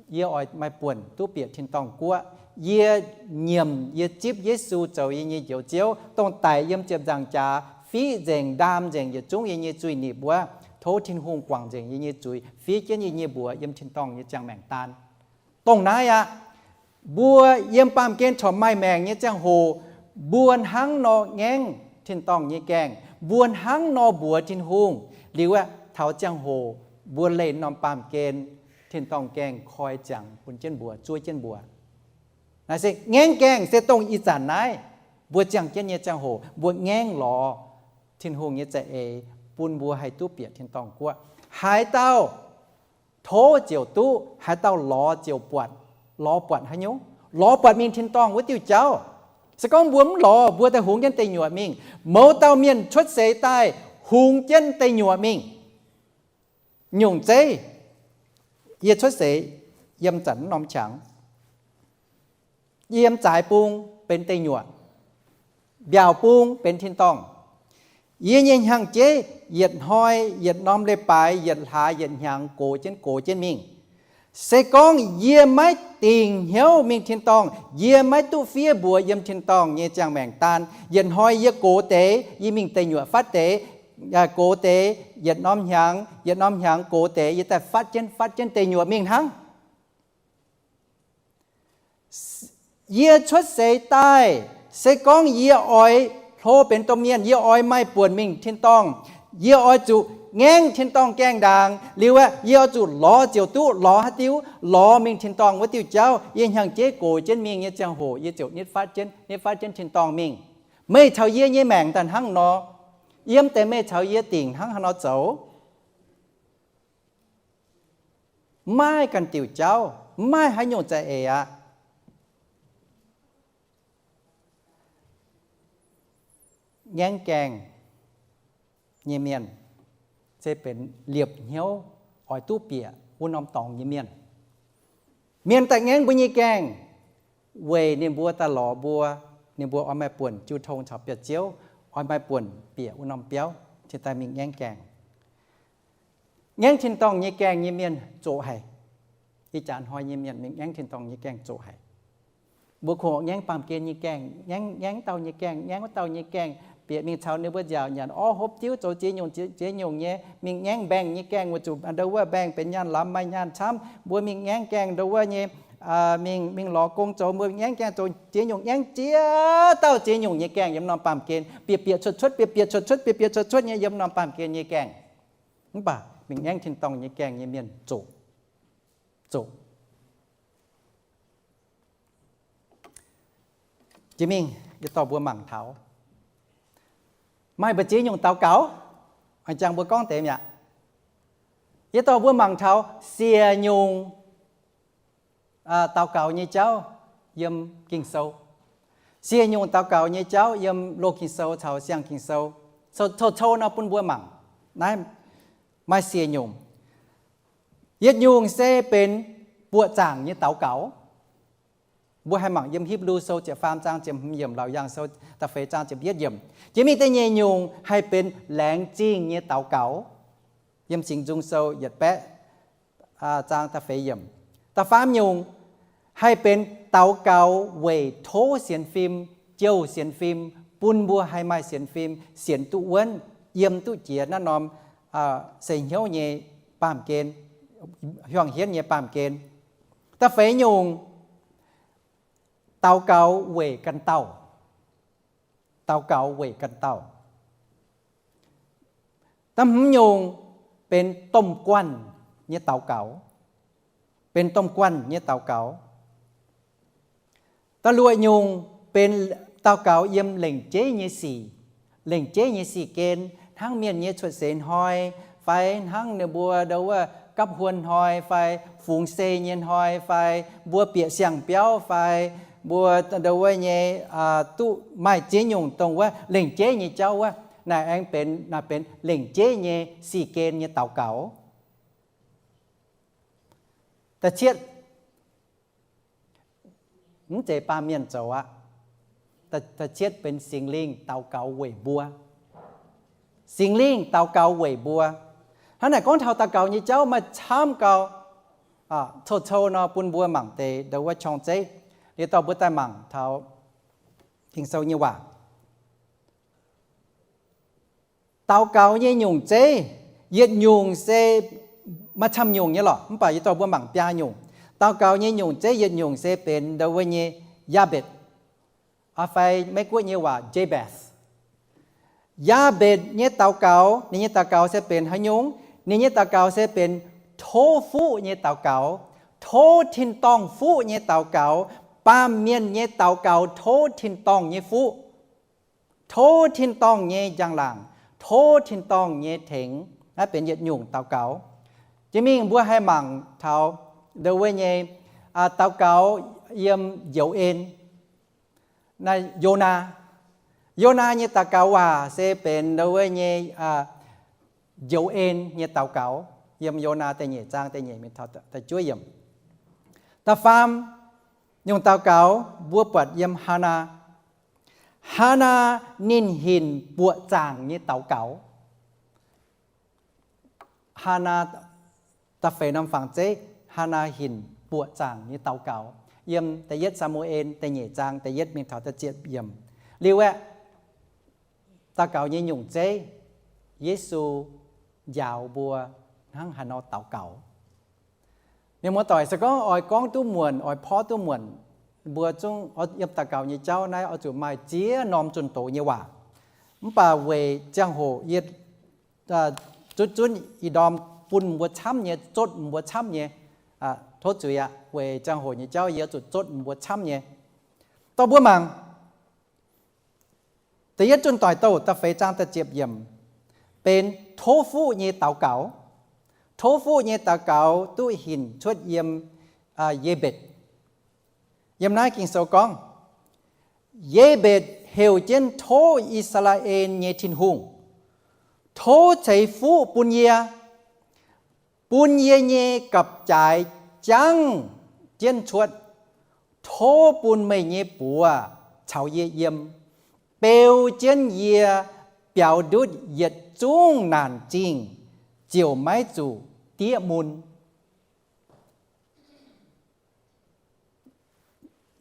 yie oix maaih buonc duqv bieqc tin-dorngh guoqv. Yie nyiemc, yie zipv Yesu zoux yie nyei Njoux Ziouv, dongh daic yiem ziepc nzaangc jaax fiqv nzengc, ndaam nzengc yietc zungv yie nyei zuiz-nipc wuov. Tov Tin-Hungh guangc nzengc yie nyei zuiz, fiev jienv yie nyei mbuox yiem tin-dorngh nyei ziangh maengc daan. Dongh naaiv aqv, mbuo yiem baamh gen corc maaih maengc nyei ziangh hoc, mbuo hnangv nor ngaengv tin-dorngh nyei gaengh, mbuo hnangv nor mbuox Tin-Hungh. Liuz aeqv, taux ziangh hoc mbuo leih norm baamh gen, tin-dorngh gaengh koi ziangx bun jienv mbuo, zuov jienv mbuo. Naaiv se ngaengv gaengh se dongh ih zanc naaiv mbuo ziangh jienv nyei ziangh hoc mbuo ngaengv lorz Tin-Hungh nyei za'eix bun mbuo haih duqv bieqc tin-dorngh guoqv. Haaix dauh tov ziouc duqv, haaix dauh lorz ziouc buatc. Lorz buatc haaix nyungc? Lorz buatc mingh tin-dorngh wuov diuh jauv. Se gorngv mbuo mv lorz, mbuo daaih hungx jienv deic nyuoqc mingh. Mouz dauh mienh cuotv seix daaih hungx jienv deic nyuoqc mingh. Nyungc zeiv, yie cuotv seix yiem zanc norm qangx, yiem zaaix bung benx deic nyuoqc, mbiaauc bung benx tin-dorngh. Yie nyei hnyangx-jeiv yietc hnoi, yietc norm leiz-baaix, yietc hlaax, yietc hnyangx gox jienv gox jienv mingh. Se gorngv yie maiv dingc hnyouv mingh tin-dorngh, yie maiv duqv fiev mbuox yiem tin-dorngh nyei ziangh maengc daan. Yietc hnoi yie gox deix, yie mingh deic nyuoqc fatv deix, gox deix, yietc norm hnyangx, yietc norm hnyangx gox deix, yie daaih fatv jienv fatv jienv deic nyuoqc mingh hnangv. Yie cuotv seix daaih, se gorngv yie oix hlo benx domh mienh, yie oix maaih buonc mingh tin-dorngh, yie oix zuqc ngaengv tin-dorngh gaengh ndaangc. Liuz aeqv, yie oix zuqc lorz ziouc duqv. Lorz haaix diuc? Lorz mingh tin-dorngh wuov diuh jauv. Yie hnyangx-jeiv gox jienv mingh nyei ziangh hoc yie ziouc nitv fatv jienv, nitv fatv jienv tin-dorngh mingh. Meih caux yie nyei maengc daaih hnangv nor. Yiem deix meih caux yie dingc hnangv haaix nor zoux? Mv maaih ganh diuc jauv, mv maaih haaix nyungc za'eix aqv. Ngaengv gaengh nyei mienh se benx liepc hnyouv oix duqv bieqc wuov norm dorngx nyei mienh. Mienh daaih ngaengv mbuo nyei gaengh weic ninh mbuo daaih lorz mbuo, ninh mbuo oix maaih buonc jiu tong caux biauv-ziouv, oix maaih buonc bieqc wuov norm biauv, cingx daaih mingh ngaengv gaengh. Ngaengv tin-dorngh nyei gaengh nyei mienh zoqc haic. Ih jaax hnoi nyei mienh mingh ngaengv tin-dorngh nyei gaengh zoqc haic. Mbuo kungx ngaengv baamh gen nyei gaengh, ngaengv, ngaengv dauh nyei gaengh, ngaengv wuov dauh nyei gaengh, bieqc mingh caux ninh mbuo nziaauc nyanc orv hopv diuv, zoux ziex nyungc, ziex, ziex nyungc nyei, mingh ngaengv mbaengh nyei gaengh weic zuqc ndo wuov mbaengh benx nyaanh lamz maaih nyaanh camv, mbuo mingh ngaengv gaengh ndo wuov nyei, mingh, mingh lorz gong zoux, mbuo ngaengv gaengh zoux ziex nyungc, ngaengv ziex dauh ziex nyungc nyei gaengh yiem norm baamh gen, bieqc bieqc cuotv cuotv, bieqc bieqc cuotv cuotv, bieqc bieqc cuotv cuotv nyei yiem norm baamh gen nyei gaengh. Mv baac mingh ngaengv tin-dorngh nyei gaengh nyei mienh zoqc, zoqc. Jiex mingh yie dorh mbuo mangc taux, maaih mbu'ziex nyungc daux gaux, jangx mbuo gorngv deix mi'aqv. Yie dorh mbuo mangc taux siec nyungc daux gaux nyei jauv yiem Ging-Sou. Siec nyungc daux gaux nyei jauv yiem Loz-Ging-Sou caux Siang-Ging-Sou. Cou-cou nor bun mbuo mangc. Naaiv maaih siec nyungc. Yietc nyungc se benx buoqc zaangc nyei daux gaux. Mbuo haih mangc yiem Hipv^lu Sou ziepc faam zaang ziepc hmz yiemc, Laauc Yaangh Sou da'feix zaang ziepc yietv yiemc. Jiex mingh da'nyeic nyungc haih benx laengz zingh nyei daux gaux, yiem Singx Nzung Sou yietc baeqv zaang da'feix yiemc. Da'faam nyungc, haih benx daux gaux weic tov sienx fim, jouh sienx fim, bun mbuo haih maaih sienx fim, sienx duqv wuonv, yiem duqv jiex naaiv norm se hnyouv nyei baamh gen, hiuang hienv nyei baamh gen. Da'feix nyungc, daux gaux weic ganh dauh. Daux gaux weic ganh dauh. Da'hmz nyungc, benx domh guanh nyei daux gaux. Benx domh guanh nyei daux gaux. Da'luoqc nyungc, benx daux gaux yiem lengc jeiv nyei sic. Lengc jeiv nyei sic gen, hnangv mienh nyei cuotv seix hnoi, fai hnangv ninh mbuo ndo wuov gapv huon hnoi, fai fungx sei nyei hnoi, fai mbuo bieqc siang-biauv, fai mbuo ndo wuov nyei duqv maaih ziex nyungc dongh wuov lengc jeiv nyei jauv wuov, naaic aengx benx, naaic benx lengc jeiv nyei sic gen nyei daux gaux. Da'cietv, mv zeiz baamh mienh zoux aqv. Da'cietv benx Singx Lingh daux gaux weic mbuo. Singx Lingh daux gaux weic mbuo. Hnangv naaic gorngv taux daux gaux nyei jauv maaih camv gau, cou-cou nor bun mbuo mangc deix ndo wuov qorng-zeiv. Liuz dorh mbuo daaih mangc taux Ging-Sou nyei waac. Daux gaux nyei nyungc zeiv, yietc nyungc se maaih camv nyungc nyei lorqc, mv baac yie dorh mbuo mangc biaa nyungc. Daux gaux nyei nyungc zeiv yietc nyungc se benx ndo wuov nyei Yaabetc, fai Meiv-Guoqv nyei waac Jabez. Yaabetc nyei daux gaux, ninh nyei daux gaux se benx haaix nyungc? Ninh nyei daux gaux se benx tov fuqv nyei daux gaux, tov tin-dorngh fuqv nyei daux gaux, baamh mienh nyei daux gaux tov tin-dorngh nyei fuqv, tov tin-dorngh nyei njang-laangc, tov tin-dorngh nyei tengx. Naaiv benx yietc nyungc daux gaux. Jiex mingh mbuo haih mangc taux ndo wuov nyei daux gaux yiem njoux en. Naaiv Yonaa, Yonaa nyei daux gaux waac se benx ndo wuov nyei njoux en nyei daux gaux, yiem Yonaa da'nyeic zaang da'nyeic mingh taux da'juov yiemc. Da'faam nyungc daux gaux mbuo buatc yiem Haanaa. Haanaa ninh hinc buoqc zaangc nyei daux gaux. Haanaa, da'feix norm fangx zeiv, Haanaa hinc buoqc zaangc nyei daux gaux. Yiem da'yietv Saa^mu^en da'nyeic zaang da'yietv mingh taux da'ziepc yiemc. Liuz aeqv, daux gaux nyei nyungc zeiv, Yesu njaaux mbuo hnangv haaix nor daux gaux. Mienh muoz-doic, se gorngv oix gorngv duqv muonc, oix porv duqv muonc, mbuo zungv yiem daux gaux nyei jauv naaiv oix zuqc maaih ziex norm zunh doz nyei waac. Mv baac weic ziangh hoc yie zunv zunv ih ndorm bun mbuo camv nyei, zotv mbuo camv nyei, tov zuiz aqv. Weic ziangh hoc nyei jauv yie zuqc zotv mbuo camv nyei. Dorh mbuo mangc da'yietv Zunh Doic Douh da'feix zaang da'ziepc yiemc, benx tov fuqv nyei daux gaux. Tov fuqv nyei daux gaux duqv hinc cuotv yiem Yebetc. Yiem naaiv Ging-Sou gorngv, Yebetc heuc jienv tov I^saa^laa^en nyei Tin-Hungh, tov ceix fuqv bun yie, bun yie nyei gapv-jaaix jangv jienv cuotv. Tov bun meih nyei buoz caux yie yiem, beu jienv yie biaux ndutv yietc zungv naanc zingh, ziouc maiv zuqc diev mun.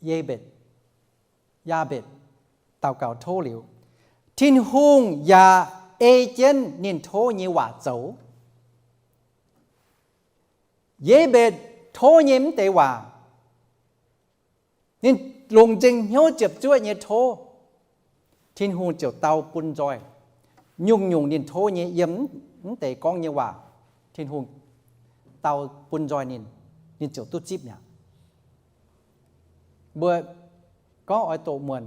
Yebetc, Yaabetc daux gaux tov liuz, Tin-Hungh yaac ei jienv ninh tov nyei waac zoux. Yebetc tov nyei mv deix waac, ninh longc nzengc hnyouv ziepc zuoqv nyei tov, Tin-Hungh ziouc dau bun nzoih. Nyungc-nyungc ninh tov nyei yiem mv deix gorngv nyei waac, Tin-Hungh dau bun nzoih ninh, ninh ziouc duqv zipv mi'aqv. Mbuo gorngv oix doqc muonc,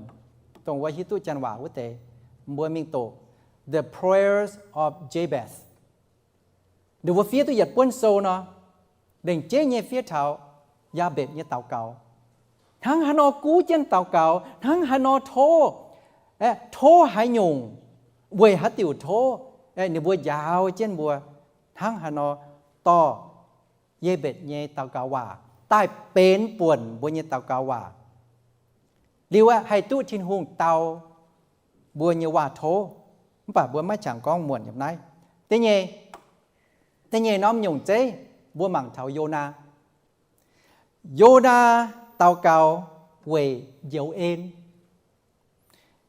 dongh wuov hiuv duqv janx waac wuov deix, mbuo mingh doqc The Prayers of Jabez. Ninh mbuo fiev duqv yietc buonv sou nor, lengc jeiv nyei fiev taux Yaabetc nyei daux gaux. Hnangv haaix nor guv jienv daux gaux, hnangv haaix nor tov, tov haaix nyungc, weic haaix diuc tov, ninh mbuo njaaux jienv mbuo hnangv haaix nor dorh Yebetc nyei daux gaux waac daaih benx buonc mbuo nyei daux gaux waac. Liuz aeqv, haih duqv Tin-Hungh dau mbuo nyei waac tov. Mv baac mbuo maiv qangx gorngv muonc yiem naaiv. Da'nyeic, da'nyeic norm nyungc zeiv, mbuo mangc taux Yonaa. Yonaa daux gaux weic njoux en.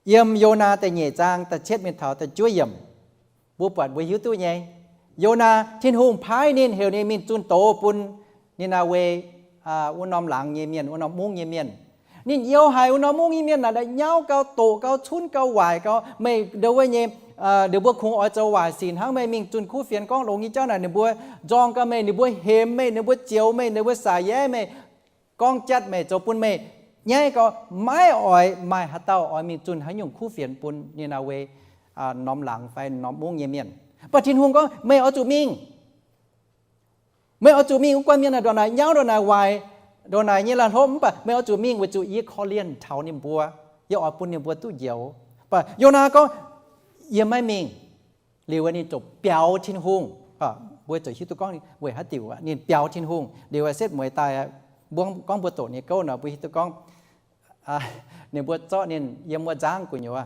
Yiem Yonaa da'nyeic zaang da'cietv mingh taux da'juov yiemc, mbuo buatc mbuo hiuv duqv nyei. Yonaa, Tin-Hungh paaiv ninh heuc ninh mingh zunh doz bun Ni^naa^we, wuov norm laangz nyei mienh, wuov norm mungv nyei mienh. Ninh youx haic wuov norm mungv nyei mienh naaic, nyauv gau, doqc gau, cunv gau, waaic gau. Meih ndau wuov nyei, ninh mbuo kungx oix zoux waaic sic hnangv meih mingh zunh kuv fienx gorngv longx nyei jauv naaic, ninh mbuo nzorng gau meih, ninh mbuo hemx meih, ninh mbuo zioux meih, ninh mbuo saac yaev meih, gorngv jatv meih, zoux bun meih nyaiv gau, maiv oix maaih haaix dauh oix mingh zunh haaix nyungc kuv fienx bun Ni^naa^we norm laangz fai norm mungv nyei mienh. Mv baac Tin-Hungh gorngv, meih oix zuqc mingh. Meih oix zuqc mingh. Wuov guanh mienh naaic ndongc naaic nyauv, ndongc naaic waaic, ndongc naaic nyei la'hlopv, mv baac meih oix zuqc mingh weic zuqc yie korv-lienh taux ninh mbuo. Yie oix bun ninh mbuo duqv njoux. Mv baac Yonaa gorngv, yie maiv mingh. Liuz ninh ziouc biaux Tin-Hungh. Mbuo ziouc hiuv duqv gorngv weic haaix diuc ninh biaux Tin-Hungh. Liuz setv mueiz daaih, mbuo gorngv mbuo doqc ninh gouv nor, mbuo hiuv duqv gorngv ninh mbuo zorqv ninh yiem wuov nzangv gu'nyuoz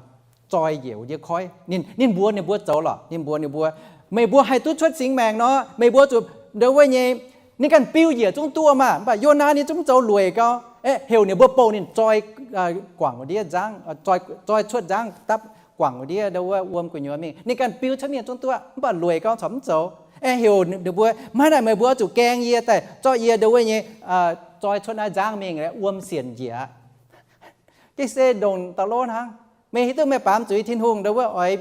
zoi njiec ndiev koiv. Ninh, ninh mbuox ninh mbuo zoux lorqc. Ninh mbuox ninh mbuo, meih mbuo haih duqv cuotv singx maengc nor, meih mbuo zuqc ndau wuov nyei, ninh ganh biu njiec zungv duqv maah. Mv baac Yonaa ninh zungv zoux lueic gau. Aeqv, heuc ninh mbuo bouh ninh zoi guangc ndiev nzangv, zoi cuotv nzangv dapv guangc ndiev ndau wuov wuom gu'nyuoz mingh. Ninh ganh biu cuotv mingh zungv duqv, mv baac lueic gau corc mv zoux. Aeqv, heuc ninh mbuo, maiv naaic, meih mbuo zuqc gaeng yie daaih zorqv yie ndau wuov nyei zoi cuotv naaiv nzangv mingh, wuom sienc njiec aqv. Ga'sie ndongc da'lov hnangv. Meih hiuv duqv meih baamz zuiz Tin-Hungh ndau wuov oix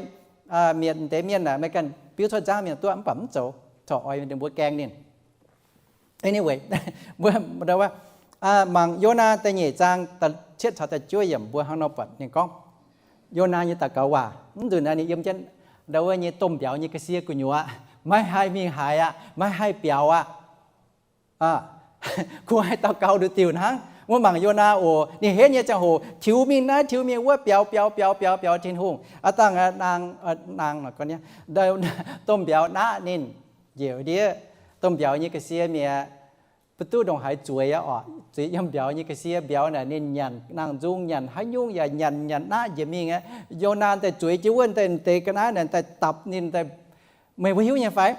mietc deix mienh aeqv, meih ganh biu cuotv nzangv mingh duqv, mv baac mv zoux, corc oix ninh mbuo gaeng ninh. Anyway, mbuo ndau wuov, mangc Yonaa da'nyeic zaang da'cietv caux da'juov yiemc mbuo hnangv nor buatc ninh gorngv, Yonaa nyei daux gaux waac. Mv nzunc naaiv ninh yiem jienv ndau wuov nyei domh mbiauz nyei ga'sie gu'nyuoz aqv, maiv haih mingh haaix aqv, maiv haih biaux aqv. Kungx haih daux gaux nduqc diuc hnangv. Mbuo mangc Yonaa oc, ninh henv nyei ziangh hoc tiux mingh naaiv tiux mingh wuov, biaux biaux biaux biaux biaux Tin-Hungh. Aav dangh naang, naang, domh mbiauz naqv ninh njiec ndiev. Domh mbiauz nyei ga'sie mi'aqv, mv duqv ndongc haaix zueiz aqv oc. Zueiz yiem mbiauz nyei ga'sie mbiauz naaic ninh nyanc nangh nzung, nyanc haaix nyungc yaac nyanc nyanc naqv njiec mingh aqv. Yonaa daaih zueiz jienv wuov deix ga'naaiv naaic daaih dapc ninh daaih. Meih mbuo hiuv nyei fai?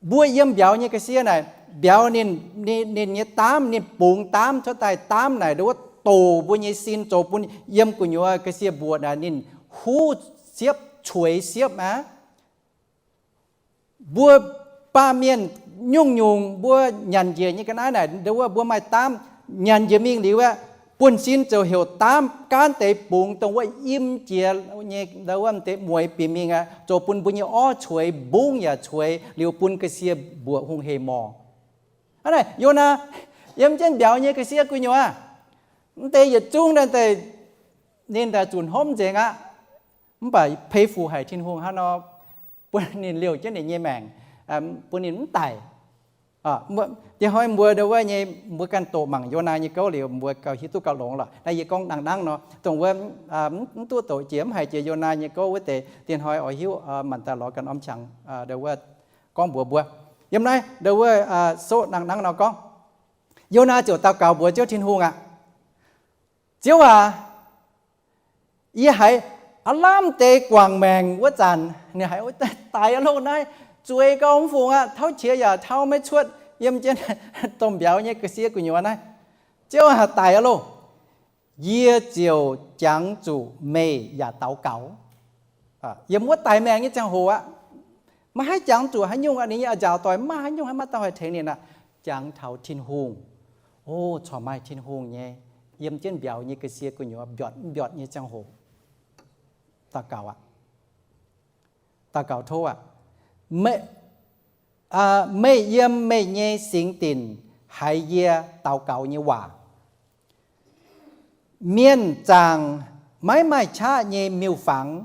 Mbuo yiem mbiauz nyei ga'sie naaic, mbiauz ninh, ninh nyei daamv, ninh bungx daamv cuotv daaih, daamv naaic ndau wuov doc mbuo nyei sin, zoux bun yiem gu'nyuoz ga'sie mbuoqc naaic ninh huv siepv, cueix siepv aqv. Mbuo baamh mienh nyungc-nyungc mbuo nyanc njiec nyei ga'naaiv naaic, ndau wuov mbuo maaih daamv nyanc njiec mingh liuz aqv, buonv-sin ziouc heuc daamv gaanv deix bungx dongh wuov im jiex nyei, ndau wuov deix mueix bieqc mingh aqv, zoux bun mbuo nyei orv cueix, mbungv yaac cueix, liuz bun ga'sie mbuoqc hungh hec morc. Hnangv naaic Yonaa yiem jienv mbiauz nyei ga'sie gu'nyuoz, mv deix yietc zungv naaiv deix ninh daaih zuqc hnomv nzengc aqv. Mv baac pei fuc haic Tin-Hungh hnangv nor, bun ninh liouh jienv ninh nyei maengc, bun ninh mv daic. Diev hnoi mbuo ndau wuov nyei, mbuo ganh doqc mangc Yonaa nyei gouv liuz, mbuo gauh hiuv duqv gauh longx lorqc. Naaiv yie gorngv nangh nangv nor, dongh wuov mv duqv doqc jiex, mv haiz jiex Yonaa nyei gouv wuov deix, diev hnoi oix hiuv maanc daaih lorz ganh norm qangx ndau wuov gorngv mbuox mbuo. Yiem naaiv ndau wuov soqv nangh nangv nor gorngv, Yonaa ziouc daux gaux mbuox Ziouv Tin-Hungh aqv, Ziouv aac, yie haiz aav lamh deix guangc maengc wuov zanc, ninh haiz daic aqv loh naaiv, zueiz gau mv fungc aqv, tauv qiex yaac tauv maiv cuotv yiem jienv domh mbiauz nyei ga'sie gu'nyuoz naaiv. Ziouv aac, daic aqv loh. Yie ziouc jangx zuqc meih yaac daux gaux. Yiem wuov daic maengc nyei ziangh hoc aqv, maiv haih jangx zuqc haaix nyungc aqv, ninh nyei a'nziaauc doic maiv maaih haaix nyungc haih, maiv dauh haih tengx ninh aqv. Jangx taux Tin-Hungh. O, corc maaih Tin-Hungh nyei, yiem jienv mbiauz nyei ga'sie gu'nyuoz mbiortc mv mbiortc nyei ziangh hoc, daux gaux aqv. Daux gaux tov aqv. Meih yiem meih nyei singx dinc haiz yie daux gaux nyei waac. Mienh zaangc maiv maaih qaqv nyei miuc-fangx,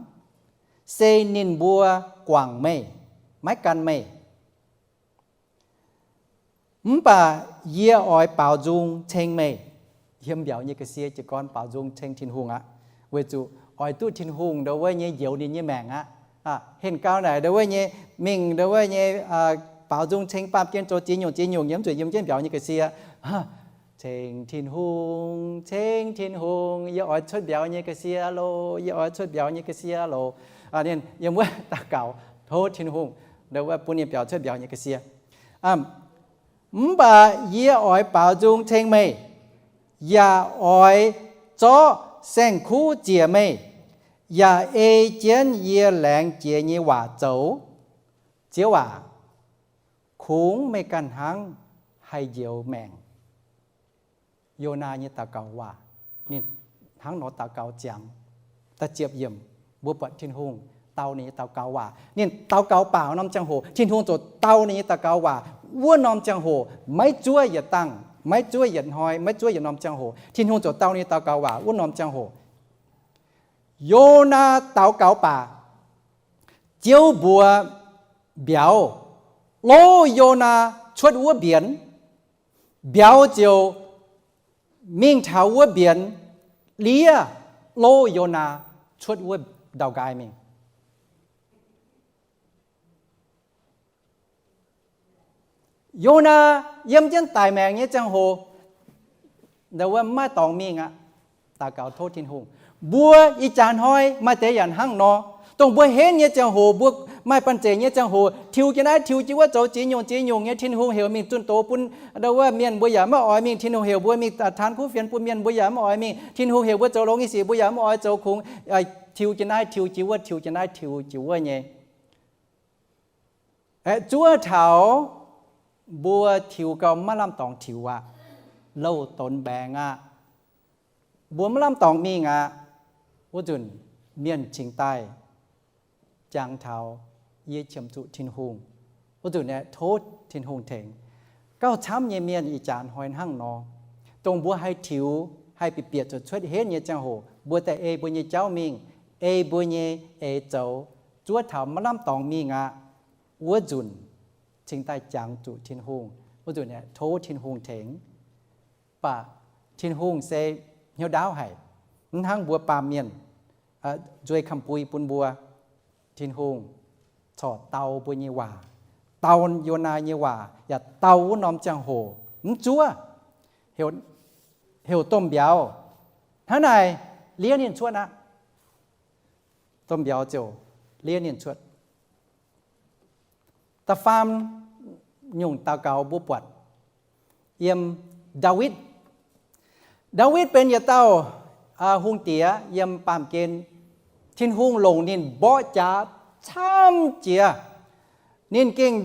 se ninh mbuo guangc meih, maiv gan meih. Mv baac yie oix baaux nzung ceng meih. Yiem mbiauz nyei ga'sie jiez gorn baaux nzung ceng Tin-Hungh aqv, weic zuqc oix duqv Tin-Hungh ndau wuov nyei njoux ninh nyei maengc aqv. Henh gau naaic ndau wuov nyei, mingh ndau wuov nyei, baaux nzung ceng baamh gen zoux ziex nyungc ziex nyungc, yiem zuqc yiem jienv mbiauz nyei ga'sie. Ceng Tin-Hungh, ceng Tin-Hungh, yie oix cuotv mbiauz nyei ga'sie loh, yie oix cuotv mbiauz nyei ga'sie loh. Ninh yiem wuov daux gaux tov Tin-Hungh ndau wuov bun ninh biaux cuotv mbiauz nyei ga'sie. Mv baac yie oix baaux nzung ceng meih. yaac oix zorqv saeng-kuv ziec meih, yaac ei jienv yie laengz jiex nyei waac zoux. Ziouv aac, kungx meih ganh hnangv haih njoux maengc. Yonaa nyei daux gaux waac, ninh hnangv nor daux gaux ziangx. Da'ziepc yiemc, mbuo buatc Tin-Hungh dau ninh nyei daux gaux waac. Ninh daux gaux baac norm ziangh hoc, Tin-Hungh ziouc dau ninh nyei daux gaux waac. Wuov norm ziangh hoc, maiv zuov yietc dangh, maiv zuov yietc hnoi, maiv zuov yietc norm ziangh hoc, Tin-Hungh ziouc dau ninh nyei daux gaux waac wuov norm ziangh hoc. Yonaa daux gaux baac, Ziouv mbuox mbiauz, Lov Yonaa cuotv wuov mbienx. Mbiauz ziouc mingh taux wuov mbienx, liev lov Yonaa cuotv wuov ndau-nqaai mingh. Yonaa yiem jienv daic maengc nyei ziangh hoc, ndau wuov mv maaih dorngx mingh aqv. Daux gaux tov Tin-Hungh. Mbuo ih jaax hnoi maaih deix yaac hnangv nor, dongh mbuo henv nyei ziangh hoc, mbuo maaih banh zeic nyei ziangh hoc, tiux jienv naaiv tiux jienv wuov, zoux ziex nyungc ziex nyungc nyei, Tin-Hungh heuc mingh zunh doz bun ndau wuov mienh, mbuo yaac maiv oix mingh. Tin-Hungh heuc mbuo mingh taan kuv fienx bun mienh, mbuo yaac maiv oix mingh. Tin-Hungh heuc mbuo zoux longx nyei sic, mbuo yaac maiv oix zoux kungx. Tiux jienv naaiv tiux jienv wuov, tiux jienv naaiv tiux jienv wuov nyei. Aeqv, zuov taux mbuo tiux gau maiv lamh dorngx tiux aqv, louh donx mbaengx aqv, mbuo maiv lamh dorngx mingh aqv, wuov nzunc mienh cingx daaih jangx taux yie qiemx zuqc Tin-Hungh. Wuov nzunc aeqv, tov Tin-Hungh tengx. Gauh camv nyei mienh ih jaax hnoi hnangv nor, dongh mbuo haih tiux, haih bieqc bieqc zuotc cuotv henv nyei ziangh hoc, mbuo daaih ei mbuo nyei jauv mingh, ei mbuo nyei eix zoux, zuov taux maiv lamh dorngx mingh aqv, wuov nzunc cingx daaih jangx zuqc Tin-Hungh. Wuov nzunc aeqv, tov Tin-Hungh tengx. Baac Tin-Hungh se hnyouv ndaauv haic, mv hnangv mbuo baamh mienh nzueih kamx-bui bun mbuo. Tin-Hungh corc dau mbuo nyei waac, dau Yonaa nyei waac, yaac dau wuov norm ziangh hoc mv zuov, heuc domh mbiauz, hnangv naaic, liev ninh cuotv aqv. Domh mbiauz ziouc liev ninh cuotv. Da'faam nyungc daux gaux mbuo buatc yiem Ndaawitv. Ndaawitv benx yietc dauh hungh diex yiem baamh gen. Tin-Hungh longc ninh mborqv jaax camv jiex. Ninh gengh,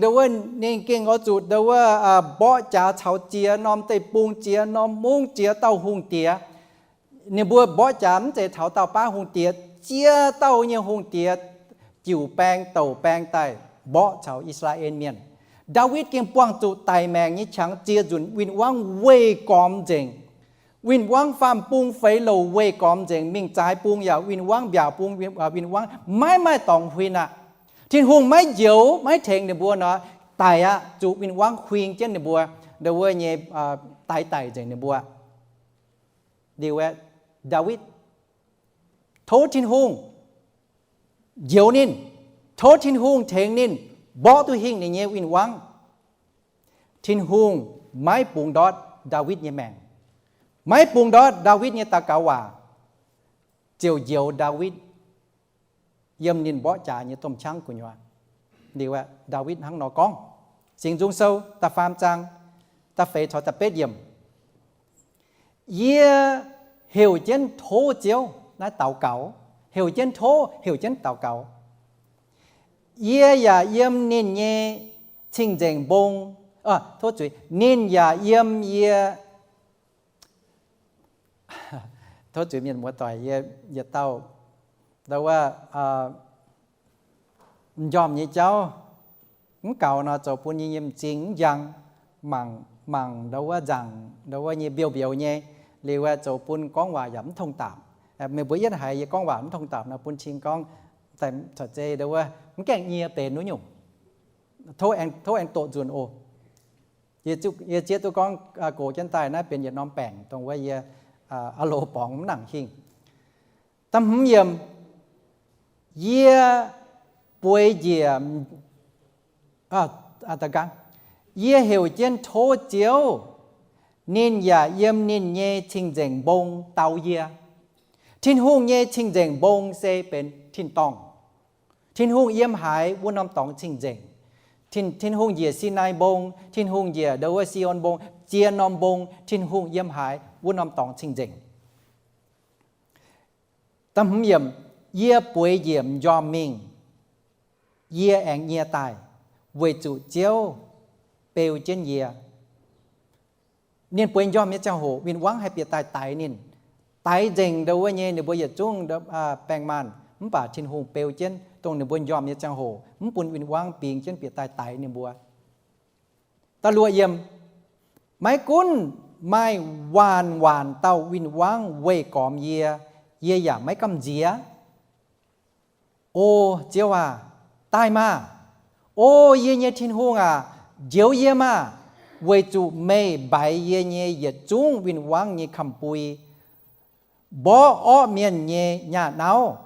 ninh gengh oix zuqc ndau wuov mborqv jaax caux ziex norm deic-bung, ziex norm mungv, ziex dauh hungh diex. Ninh mbuo mborqv jaax mv zeiz taux dauh baav hungh diex, ziex dauh nyei hungh diex jiuc baeng douc baeng daaih mborqv caux I^saa^laa^en Mienh. Ndaawitv gengh buangh zuqc daic maengc nyei qangx ziex nzunc win-wangv weih gormx nzengc. Win-wangv faam-bung feix louc weih gormx nzengc, mingh zaaix bung yaac win-wangv, mbiaauc bung win-wangv, maiv maaih dorngx huin aqv. Tin-Hungh maiv njoux maiv tengx ninh mbuo nor, daic aqv, zuqc win-wangv huing jienv ninh mbuo, ndau wuov nyei daix daic nzengc ninh mbuo. Liuz aeqv, Ndaawitv tov Tin-Hungh njoux ninh, tov Tin-Hungh tengx ninh mborqv duqv hingh ninh nyei win-wangv. Tin-Hungh maiv bungx ndortv Ndaawitv nyei maengc, maiv bungx ndortv Ndaawitv nyei daux gaux waac, ziouc njoux Ndaawitv yiem ninh mborqv jaax nyei domh qangv gu'nyuoz. Liuz aeqv, Ndaawitv hnangv nor gorngv, Singx Nzung Sou da'faam zaang da'feix caux da'betv yiemc. Yie heuc jienv tov Ziouv, naaiv daux gaux, heuc jienv tov, heuc jienv daux gaux. Yie yaac yiem ninh nyei cing-nzengc mbong, tov zuiz, ninh yaac yiem yie. Tov zuiz mienh muoz-doic, yie yietc dauh ndau wuov m'njormh nyei jauv mv gaux nor, zoux bun yie nyei m'zing mv njang, mangc, mangc ndau wuov nzaangc ndau wuov nyei mbiouh mbiouh nyei. Liuz aeqv, zoux bun gorngv waac yaac mv tong daapc. Meih mbuo yietv haiz yie gorngv waac mv tong daapc nor, bun cing gorngv, corc zei ndau wuov mv gaengh nyie benx wuov nyungc. Tov aengx doqc nzunc oc. Yie zieqv duqv gorngv gox jienv daaih naaiv benx yietc norm baengc dongh wuov yie aah loz borngz mv nangc hingh. Da'hmz yiemc, yie bueix njiec, yie heuc jienv tov Ziouv, ninh yaac yiem ninh nyei cing-nzengc mbong daux yie. Tin-Hungh nyei cing-nzengc mbong se benx tin-dorngh. Tin-Hungh yiem haaix, wuov norm dorngx cing-nzengc. Tin, Tin-Hungh njiec Sinaai Mbong, Tin-Hungh njiec ndo wuov Si^on Mbong, ziex norm mbong Tin-Hungh yiem haaix, wuov norm dorngx cing-nzengc. Yie bueix njiec m'njormh mingh, yie aengx nyie daaih, weic zuqc Ziouv beu jienv yie. Ninh bueix m'njormh nyei ziangh hoc win-wangv haih bieqc daaih daix ninh. Daix nzengc ndo wuov nyei ninh mbuo yietc zungv baeng maanh, mv baac Tin-Hungh beu jienv dongh ninh mbuo m'njormh nyei ziangh hoc mv bun win-wangv bingx jienv bieqc daaih daix ninh mbuo. Da'luoqc yiem, maiv gunv maaih waanc-waanc dauh win-wangv weih gormx yie, yie yaac maiv gamh nziex. O Ziouv aac, daaih maah! O yie nyei Tin-Hungh aac, njoux yie maah! Weic zuqc meih mbaix yie nyei yietc zungv win-wangv nyei kamx-bui, mborqv orqv mienh nyei nyaah nauv.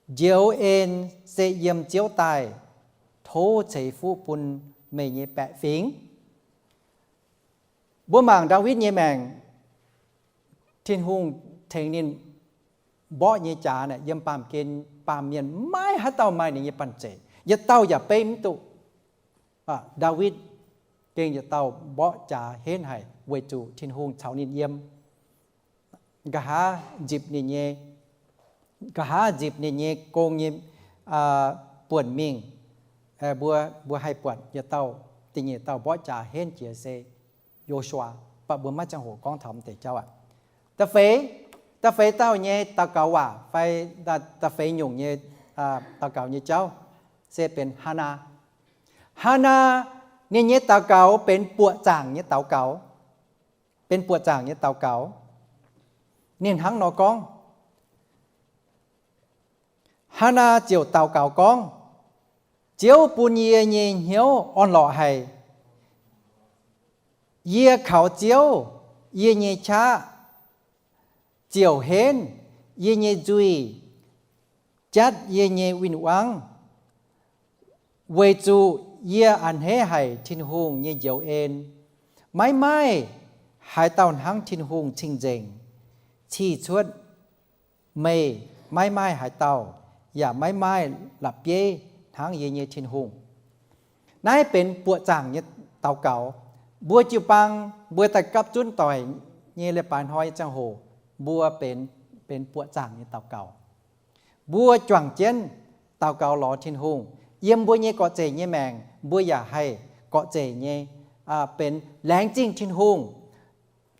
Njoux en se yiem Ziouv daaih. Tov ceix fuqv bun meih nyei baeqc fingx. Mbuo mangc Ndaawitv nyei maengc, Tin-Hungh tengx ninh mborqv nyei jaax naaic yiem baamh gen, baamh mienh maiv haaix dauh maaih ninh nyei banh zeic, yietc dauh yaac beiv mv duqv. Ndaawitv gengh yietc dauh mborqv jaax henv haic weic zuqc Tin-Hungh caux ninh yiem. Nqa'haav nzipc ninh nyei, nqa'haav nzipc ninh nyei gong nyei buonc mingh, mbuo, mbuo haih buatc yietc dauh, da'nyeic dauh mborqv jaax henv jiex se Yo^su^waa, mv baac mbuo maiv ziangh hoc gorngv taux m'deix jauv aqv. Da'feix, da'feix dauh nyei daux gaux waac fai da'feix nyungc nyei daux gaux nyei jauv se benx Haanaa. Haanaa, ninh nyei daux gaux benx buoqc zaangc nyei daux gaux, benx buoqc zaangc nyei daux gaux. Ninh hnangv nor gorngv, Haanaa ziouc daux gaux gorngv, Ziouv bun yie nyei hnyouv orn-lorqc haic. Yie kaux Ziouv, yie nyei qaqv ziouc henv yie nyei nzuih, jatv yie nyei win-wangv, weic zuqc yie a'hneiv haic Tin-Hungh nyei njoux en. Maiv maaih haaix dauh hnangv Tin-Hungh cing-nzengc, cih cuotv meih maiv maaih haaix dauh, yaac maiv maaih la'bieiv hnangv yie nyei Tin-Hungh. Naaiv benx buoqc zaangc nyei daux gaux. Mbuo jiu-baang mbuo daaih gapv zunv doic nyei leiz-baaix hnoi nyei ziangh hoc, mbuo benx, benx buoqc zaangc nyei daux gaux. Mbuo juangc jienv daux gaux lorz Tin-Hungh. Yiem mbuo nyei gorqv-zeic nyei maengc, mbuo yaac haih gorqv-zeic nyei, benx laengz zingh Tin-Hungh,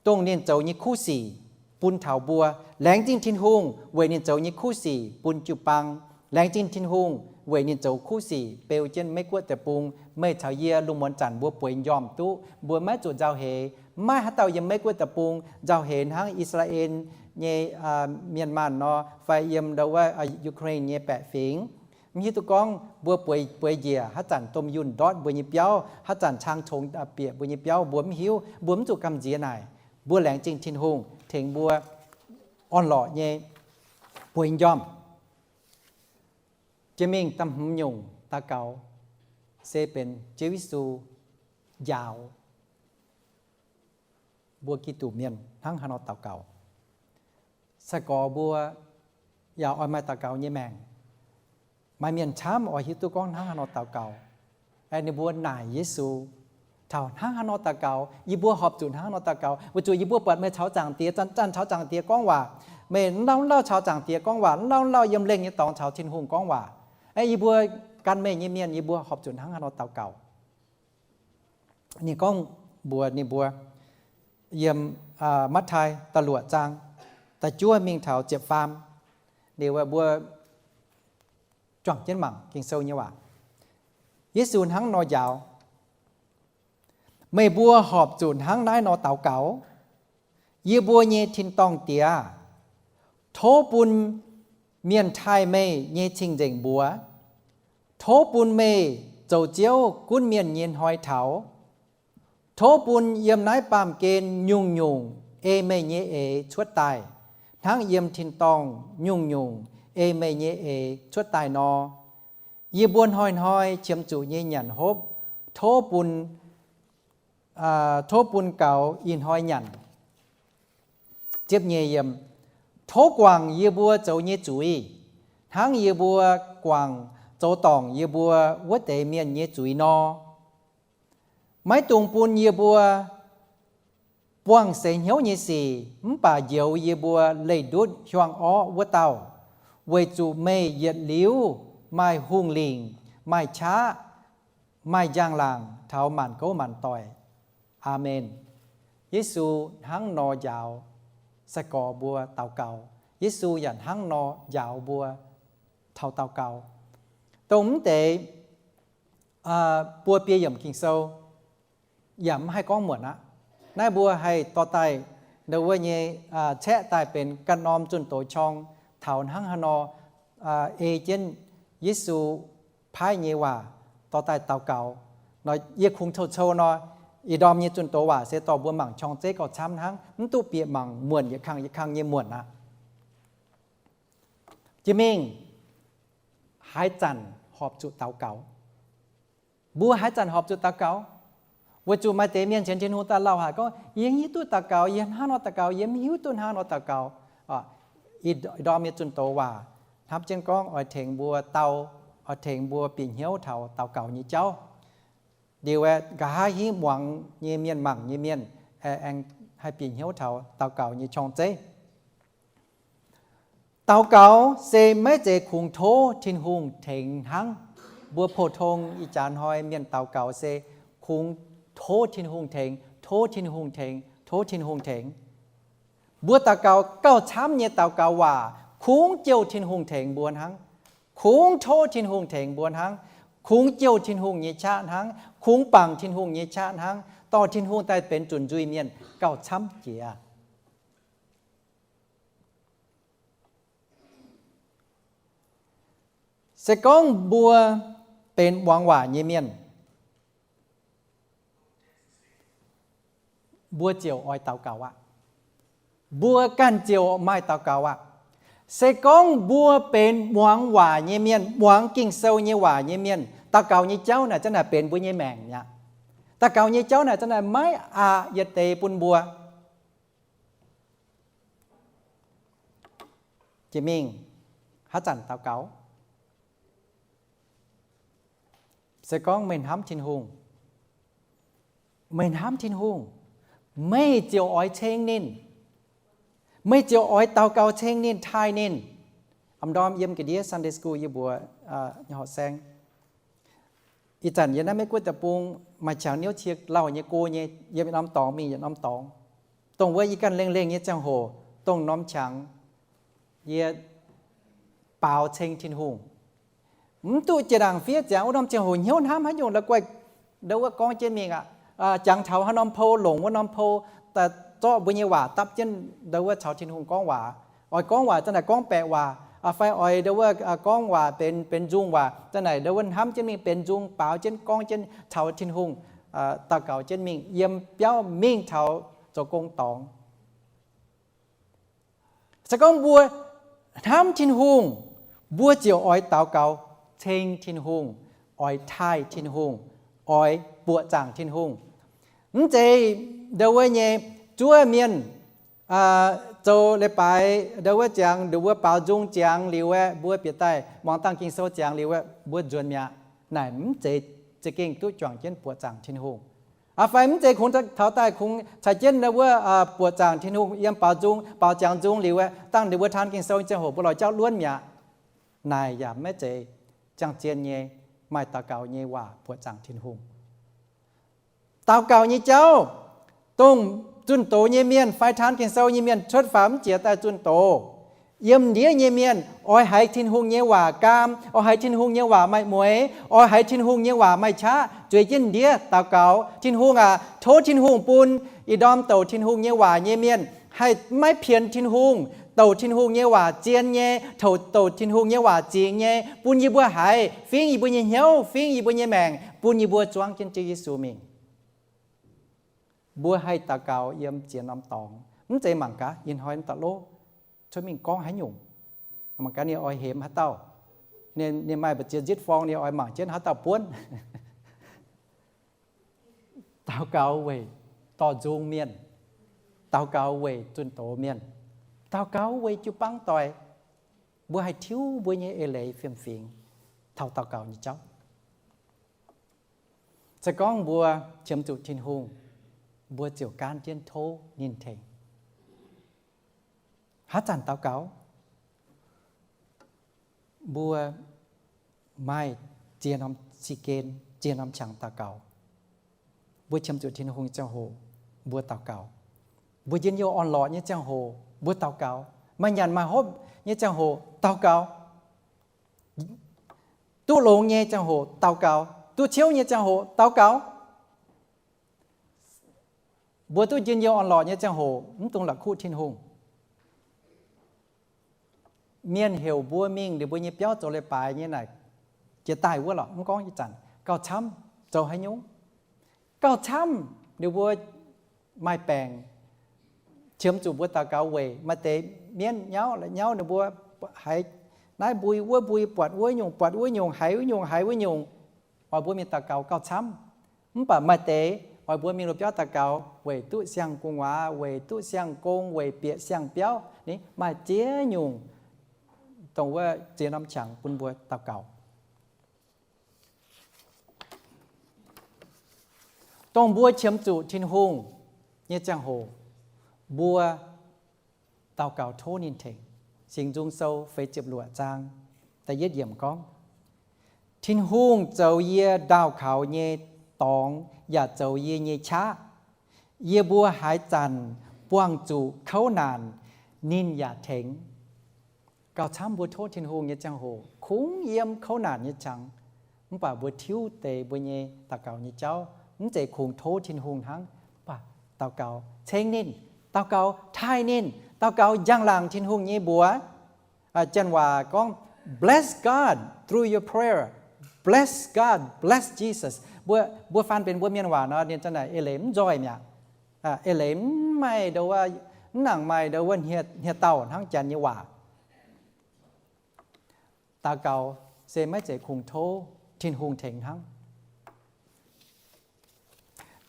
dongh ninh zoux nyei kuv sic bun taux mbuo. Laengz zingh Tin-Hungh weic ninh zoux nyei kuv sic bun jiu-baang. Laengz zingh Tin-Hungh weic ninh zoux kuv sic beu jienv Meiv Guoqv deic-bung. Meih caux yie lungh muonz zanc mbuo bueix m'njormh duqv, mbuo maiv zuqc nzauh heix. Maiv maaih haaix dauh yiem Meiv Guoqv deic-bung nzauh heix hnangv I^saa^laa^en nyei mienh maanh nor, fai yiem ndo wuov Ukraine nyei baeqc fingx. Mv hiuv duqv gorngv mbuo bueix, bueix njiec haaix zanc domh yunh ndortv mbuo nyei biauv, haaix zanc cang congx bieqc mbuo nyei biauv, mbuo mv hiuv, mbuo mv zuqc gamh nziex naaic. Mbuo laengz zingh Tin-Hungh tengx mbuo orn-lorqc nyei bueix m'njormh. Jiex mingh da'hmz nyungc daux gaux se benx Ziouv Yesu njaaux mbuo Giduc mienh hnangv haaix nor daux gaux. Sai-gorx mbuo yaac oix maaih daux gaux nyei maengc. Maaih mienh camv oix hiuv duqv gorngv hnangv haaix nor daux gaux. Ninh mbuo naaic Yesu taux hnangv haaix nor daux gaux, yie mbuo horpc zuqc hnangv haaix nor daux gaux, weic zuqc yie mbuo buatc meih caux Zaangc Diex, zanc-zanc caux Zaangc Diex gorngv waac. Meih mv lauh mv lauh caux Zaangc Diex gorngv waac, mv lauh mv lauh yiem lengh nyei dorngx caux Tin-Hungh gorngv waac. Yie mbuo gan meih nyei mienh, yie mbuo horpc zuqc hnangv haaix nor daux gaux. Ninh gorngv mbuox ninh mbuo yiem Matv^tai da'luoqc zaang da'juov mingh taux ziepc faam, ninh mbuo juangc jienv mangc Ging-Sou nyei waac. Yesu hnangv nor njaaux, Meih mbuo horpc zuqc hnangv naaiv nor daux gaux, Yie mbuo nyei tin-dorngh Diex aah! Tov bun mienh taaih meih nyei cing-nzengc mbuox. Tov bun meih zoux Ziouv gunv mienh nyei hnoi taux. Tov bun yiem naaiv baamh gen nyungc-nyungc ei meih nyei eix cuotv daaih, hnangv yiem tin-dorngh nyungc-nyungc ei meih nyei eix cuotv daaih nor. Yie mbuo hnoi-hnoi qiemx zuqc nyei nyanc hopv, tov bun, tov bun gaux ih hnoi nyanc. Tov guangc yie mbuo zoux nyei zuiz, hnangv yie mbuo guangc zoux dorngc yie mbuo wuov deix mienh nyei zuiz nor. Maiv dungx bun yie mbuo buangh seix hnyouv nyei sic, mv baac njoux yie mbuo leih ndutv hiuang orqv wuov dauh, weic zuqc meih yietc liuz maaih hungh lingc, maaih qaqv, maaih njang-laangc taux maanc gouv maanc doic. Aamen. Yesu hnangv nor njaaux sai-gorx mbuo daux gaux. Yesu yaac hnangv nor njaaux mbuo taux daux gaux. Dongh mv deix buo biei yiemc Ging-Sou yaac mv haih gorngv muonc aqv. Naaiv mbuo haih dorh daaih ndau wuov nyei, caeqv daaih benx ganh norm zunh doz qorng taux hnangv haaix nor ei jienv Yesu paaiv nyei waac dorh daaih daux gaux. Nor yie kungx cou-cou nor, ih ndorm nyei zunh doz waac se dorh mbuo mangc qorng zeiv gauh camv hnangv, mv duqv bieqc mangc muonc yietc kang yietc kang nyei muonc aqv. Jiex mingh haaix zanc horpc zuqc daux gaux? Mbuo haaix zanc horpc zuqc daux gaux? Weic zuqc maaih deix mienh sienx Tin-Hungh daaih lauh haic gorngv, yie hiuv duqv daux gaux, yie hnangv nor daux gaux, yie mv hiuv duqv hnangv nor daux gaux. Ih ndorm nyei zunh doz waac hnamv jienv gorngv oix tengx mbuo dau, oix tengx mbuo bieqc hnyouv taux daux gaux nyei jauv. Liuz aeqv, nqa'haav hingv muangx nyei mienh, mangc nyei mienh aengx haih bieqc hnyouv taux daux gaux nyei qorng zeiv. Daux gaux se maiv zeiz kungx tov Tin-Hungh tengx hnangv. Mbuo pou-tong ih jaax hnoi mienh daux gaux se kungx tov Tin-Hungh tengx, tov Tin-Hungh tengx, tov Tin-Hungh tengx. Mbuo daux gaux gauh camv nyei daux gaux waac kungx jouh Tin-Hungh tengx mbuo hnangv, kungx tov Tin-Hungh tengx mbuo hnangv, kungx jouh Tin-Hungh nyei qaqv hnangv, kungx bangc Tin-Hungh nyei qaqv hnangv, dorh Tin-Hungh daaih benx zunc nzuih mienh gauh camv jiex. Se gorngv mbuo benx muangx waac nyei mienh, mbuo ziouc oix daux gaux aqv. Mbuo ganh ziouc maaih daux gaux aqv. Se gorngv mbuo benx muangx waac nyei mienh, muangx Ging-Sou nyei waac nyei mienh, daux gaux nyei jauv naaic zanc naaic benx mbuo nyei maengc mi'aqv. Daux gaux nyei jauv naaic zanc naaic maiv aqc yietc deix bun mbuo. Jiex mingh haaix zanc daux gaux? Se gorngv meih hnamv Tin-Hungh, meih hnamv Tin-Hungh, meih ziouc oix ceng ninh. Meih ziouc oix daux gaux ceng ninh, taaih ninh. A'ndorm yiem ga'ndiev Sunday school yie mbuox horqc saeng, ih zanc yiem naaiv Meiv Guoqv deic-bung maaih qangx niouv cie lauh nyei go nyei, yiem yietc norm dorngx mingh yietc norm dorngx. Dongh wuov yie ganh lengh lengh nyei ziangh hoc, dongh norm qangx yie baaux ceng Tin-Hungh. Mv duqv jiex ndaangc fiev ziangx wuov norm ziangh hoc hnyouv hnamv haaix nyungc la'guaih ndau wuov gorngv jienv mingh aqv. Jangx taux haaix norm pou, longc wuov norm pou, zorqv mbuo nyei waac dapv jienv ndau wuov caux Tin-Hungh gorngv waac. Oix gorngv waac zanc naaic gorngv baeqc waac, fai oix ndau wuov gorngv waac benx, benx nzung waac zanc naaic ndau wuov hnamv jienv mingh benx nzung, baaux jienv gorngv jienv caux Tin-Hungh daux gaux jienv mingh yiem biauv mingh taux zoux gong dorngx. Se gorngv mbuo hnamv Tin-Hungh, mbuo ziouc oix daux gaux ceng Tin-Hungh, oix taaih Tin-Hungh, oix buoqc zaangc Tin-Hungh. Mv zeiz ndau wuov nyei zuov mienh zoux leiz-baaix ndau wuov ziangx, ndau wuov baaux nzung ziangx liuz aeqv, mbuo bieqc daaih muangx dangh Ging-Sou ziangx liuz aeqv, mbuo nzuonx mi'aqv. Naaic mv zeiz za'gengh duqv juangc jienv buoqc zaangc Tin-Hungh. Fai mv zeiz kungx taux daaih kungx caux jienv ndau wuov buoqc zaangc Tin-Hungh yiem baaux nzung, baaux ziangx nzung liuz aeqv, dangh ndau wuov taan Ging-Sou nyei ziangh hoc mbuo lorz jauv luonv mi'aqv. Naaic yaac maiv zeiz ziangh zien nyei maaih daux gaux nyei waac buoqc zaangc Tin-Hungh. Daux gaux nyei jauv, dongh zunh doz nyei mienh fai taan Ging-Sou nyei mienh cuotv faaux mv jiex daaih zunh doz. Yiem ndiev nyei mienh oix haiz Tin-Hungh nyei waac gaam, oix haiz Tin-Hungh nyei waac maaih mueix, oix haiz Tin-Hungh nyei waac maaih qaqv, zueiz jienv ndiev daux gaux, Tin-Hungh aac, tov Tin-Hungh bun ih ndorm douc Tin-Hungh nyei waac nyei mienh haih maiv pienx Tin-Hungh, douc Tin-Hungh nyei waac zien nyei, douc Tin-Hungh nyei waac zingx nyei bun yie mbuo haiz, fingx yie mbuo nyei hnyouv, fingx yie mbuo nyei maengc, bun yie mbuo zuangv jienv Ziouv Yesu mingh. Mbuo haih daux gaux yiem ziex norm dorngx. Mv zeiz mangc gaax ih hnoi da'lov cuotv mingh gorngv haaix nyungc. Mangc gaax ninh oix hemx haaix dauh. Ninh maaih mbu'ziex nzitv forng, ninh oix mangc jienv haaix dauh buonv. Daux gaux weic dorh nzung mienh. Daux gaux weic zunh doz mienh. Daux gaux weic jiu-baang doic. Mbuo haih tiuv mbuo nyei eix leiz fiem-fingx. taux daux gaux nyei jauv. Se gorngv mbuo qiemx zuqc Tin-Hungh, mbuo ziouc gaanv jienv tov ninh tengx. Haaix zanc daux gaux, mbuo maaih ziex norm si gen, ziex norm qangx daux gaux. Mbuo qiemx zuqc Tin-Hungh nyei ziangh hoc, mbuo daux gaux. Mbuo njien-youh orn-lorqc nyei ziangh hoc, mbuo daux gaux. Maaih nyanc maaih hopv nyei ziangh hoc, daux gaux. Duqv longx nyei ziangh hoc, daux gaux. Duqv ciouv nyei ziangh hoc, daux gaux. Mbuo duqv njien-youh orn-lorqc nyei ziangh hoc, mv dungx la'kuqv Tin-Hungh. Mienh heuc mbuo mingh liuz mbuo nyei biauv zoux leiz-baaix nyei naaic, jiex daaih wuov lorqc, mv gorngv ih zanc, gauh camv. Zoux haaix nyungc? Gauh camv liuz mbuo maaih baengc, qiemx zuqc mbuo daux gaux weic. Maaih deix mienv nyauv, nyauv ninh mbuo haiz naaiv mbui wuov mbui, buatc wuov nyungc buatc wuov nyungc, haiz wuov nyungc haiz wuov nyungc, oix mbuo mingh daux gaux gauh camv. Mv baac maaih deix oix mbuo mingh lungh biauv daux gaux weic duqv siang-gu'nguaaz, weic duqv siang-gong, weic bieqc siang-biauv. Ninh maaih ziex nyungc, dongh wuov ziex norm qangx bun mbuo daux gaux. Dongh mbuo qiemx zuqc Tin-Hungh nyei ziangh hoc, mbuo daux gaux tov ninh tengx. Singx Nzung Sou feix ziepc luoqc zaang da'yietv yiemc gorngv, Tin-Hungh zoux yie ndaauh kaux nyei dorngx yaac zoux yie nyei qaqv. Yie mbuo haaix zanc buangh zuqc kouv naanc, ninh yaac tengx. Gauh camv mbuo tov Tin-Hungh nyei ziangh hoc kungx yiem kouv naanc nyei qangx, mv baac mbuo tiuv deix mbuo nyei daux gaux nyei jauv, mv zeiz kungx tov Tin-Hungh hnangv, mv baac daux gaux ceng ninh, daux gaux taaih ninh, daux gaux njang-laangc Tin-Hungh nyei mbuox. Janx waac gorngv, bless God through your prayer, bless God, bless Jesus. Mbuo, mbuo faan benx mbuo mienh waac nor, ninh zanc naaic eix leiz mv nzoih mi'aqv. Eix leiz mv maaih ndo wuov, mv nangc maaih ndo wuov hniev-dauh hnangv janx nyei waac. Daux gaux se maiv zeiz kungx tov Tin-Hungh tengx hnangv.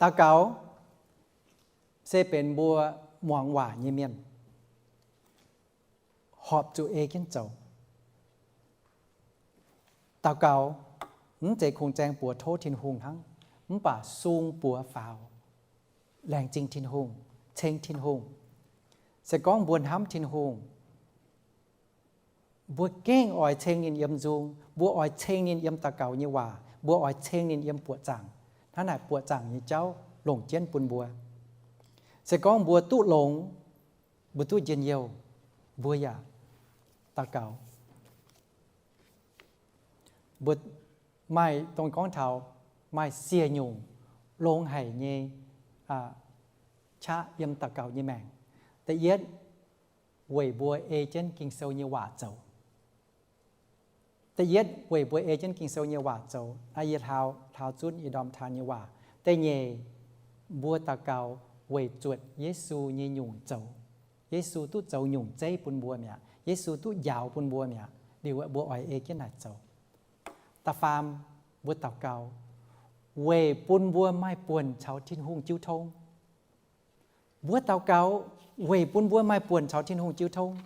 Daux gaux se benx mbuo muangx waac nyei mienh horpc zuqc ei jienv zoux. Daux gaux mv zeiz kungx zaeng buoz tov Tin-Hungh hnangv, mv baac sung buoz faaux, laengz zingh Tin-Hungh, ceng Tin-Hungh. Se gorngv mbuo hnamv Tin-Hungh, mbuo gengh oix ceng ninh yiem nzung, mbuo oix ceng ninh yiem daux gaux nyei waac, mbuo oix ceng ninh yiem buoqc zaangc. Hnangv naaic buoqc zaangc nyei jauv longc jienv bun mbuo. Se gorngv mbuo duqv longx, mbuo duqv njien-youh, mbuo yaac daux gaux. Mbuo maaih dongh gorngv taux maaih siec nyungc longx haic nyei qaqv yiem daux gaux nyei maengc. Da'yietv, weic mbuo ei jienv Ging-Sou nyei waac zoux. Da'yietv, weic mbuo ei jienv Ging-Sou nyei waac zoux. Naaiv yie hlaau, hlaau zunv ih ndorm taan nyei waac. Da'nyeic, mbuo daux gaux weic zuotc Yesu nyei nyungc zoux. Yesu duqv zoux nyungc zeiv bun mbuo mi'aqv. Yesu duqv njaaux bun mbuo mi'aqv. Liuz mbuo oix ei jienv naaic zoux. Da'faam, mbuo daux gaux weic bun mbuo maaih buonc caux Tin-Hungh jiu tong. Mbuo daux gaux weic bun mbuo maaih buonc caux Tin-Hungh jiu tong.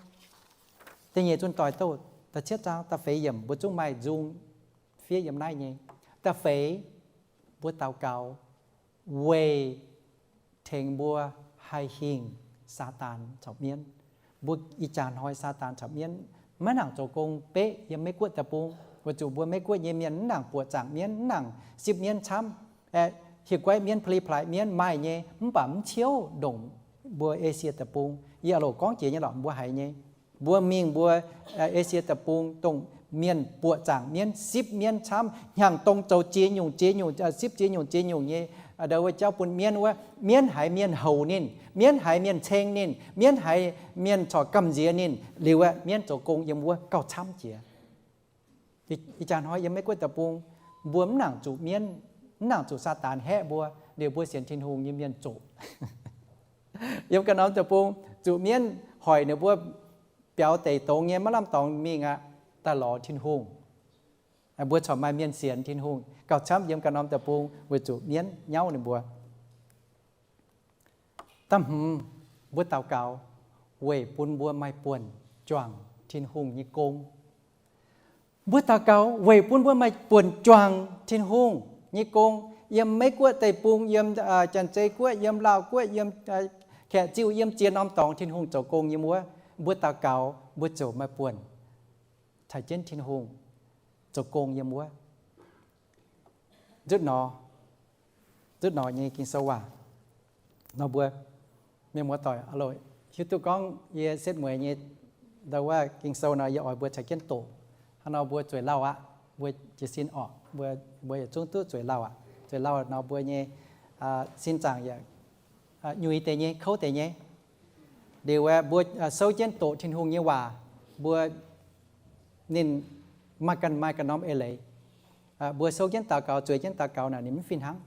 Da'nyeic Zunh Doic Douh da'cietv zaang da'feix yiemc, mbuo zungv maaih nzung fiev yiem naaiv nyei. Da'feix, mbuo daux gaux weic tengx mbuo haih hingh Saadaan caux mienv. Mbuo ih jaax hnoi Saadaan caux mienv maiv nangc zoux gong beqv yiem Meiv Guoqv deic-bung, weic zuqc mbuo Meiv Guoqv nyei mienh mv nangc buoqc zaangc mienv, mv nangc sipv mienv camv. Hieh guaiv mienv, pa'li plaaix mienv maaih nyei, mv baac mv ciouv ndongc mbuo Esie deic-bung. Yie a'loc gorngv jiex nyei lorqc, mbuo haiz nyei. Mbuo mingh mbuo Esie deic-bung dongh mienh buoqc zaangc mienv, sipv mienv camv, hnyangx-dongh zoux ziex nyungc ziex nyungc, sipv ziex nyungc ziex nyungc nyei ndo wuov jauv bun mienv wuov. Mienv haiz mienh houc ninh, mienv haiz mienh ceng ninh, mienv haiz mienh corc gamh nziex ninh. Liuz aeqv, mienv zoux gong yiem wuov gauh camv jiex. Ih jaax hnoi yiem Meiv Guoqv deic-bung, mbuo mv nangc zuqc mienv, mv nangc zuqc Saadaan haeqv mbuo. Liuz mbuo sienx Tin-Hungh nyei mienh zoqc. Yiem ganh norm deic-bung zuqc mienv hoic ninh mbuo biaux deic dongz nyei, maiv lamh dorngx mingh aqv, daaih lorz Tin-Hungh. Mbuo corc maaih mienh sienx Tin-Hungh gauh camv yiem ganh norm deic-bung weic zuqc mienv nyauv ninh mbuo. Da'hmz, mbuo daux gaux weic bun mbuo maaih buonc juangc Tin-Hungh nyei gong. Mbuo daux gaux weic bun mbuo maaih buonc juangc Tin-Hungh nyei gong. Yiem Meiv-Guoqv deic-bung, yiem Janx-Zei Guoqv, yiem Laauh Guoqv, yiem Kaeqv-Ziuh, yiem ziex norm dorngx Tin-Hungh zoux gong yiem wuov. Mbuo daux gaux mbuo ziouc maaih buonc caux jienv Tin-Hungh zoux gong yiem wuov. Nzutv nor, nzutv nor nyei Ging-Sou waac nor mbuo mienh muoz-doic, hiuv duqv gorngv yie setv mueiz nyei ndau wuov Ging-Sou nor yie oix mbuo caux jienv doqc. Hnangv nor mbuo zueiz lauh aqv, mbuo jiez sin orqc, mbuo yietc zungv duqv zueiz lauh aqv. Zueiz lauh nor mbuo nyei sin zaangc yaac nyuix deix nyei, kouv deix nyei. Liuz aeqv, mbuo souv jienv doqc Tin-Hungh nyei waac, mbuo ninh maaih ganh maaih ganh norm eix leiz. Mbuo souv jienv daux gaux, zueiz jienv daux gaux naaic ninh mv fih hnangv.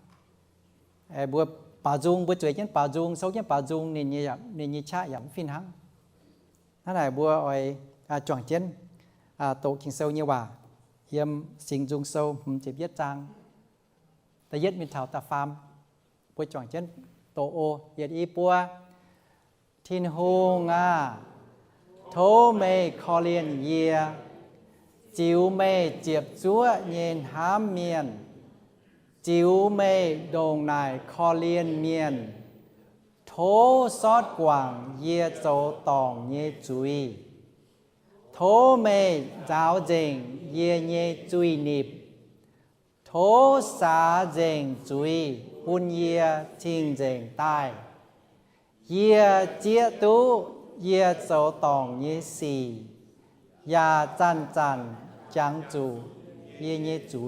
Mbuo baaux nzung, mbuo zueiz jienv baaux nzung, souv jienv baaux nzung, ninh nyei, ninh nyei qaqv yaac mv fih hnangv. Hnangv naaic mbuo oix juangc jienv doqc Ging-Sou nyei waac yiem Singx Nzung Sou hmz ziepc yietv zaang da'yietv mingh taux da'faam. Mbuo juangc jienv doqc oc. Yietc, i, buo. Tin-Hungh aah! Tov meih korv-lienh yie, ziux meih ziepc zuoqv nyei hnamv mienh, ziux meih ndongc naaic korv-lienh mienh. Tov sortv guangc yie zoux dorngc nyei zuiz. Tov meih nzaaux nzengc yie nyei zuiz-nipc. Tov saax nzengc zuiz bun yie cing-nzengc daaih. Yie zieqv duqv yie zoux dorngc nyei sic, yaac zanc-zanc jangx zuqc yie nyei zuiz.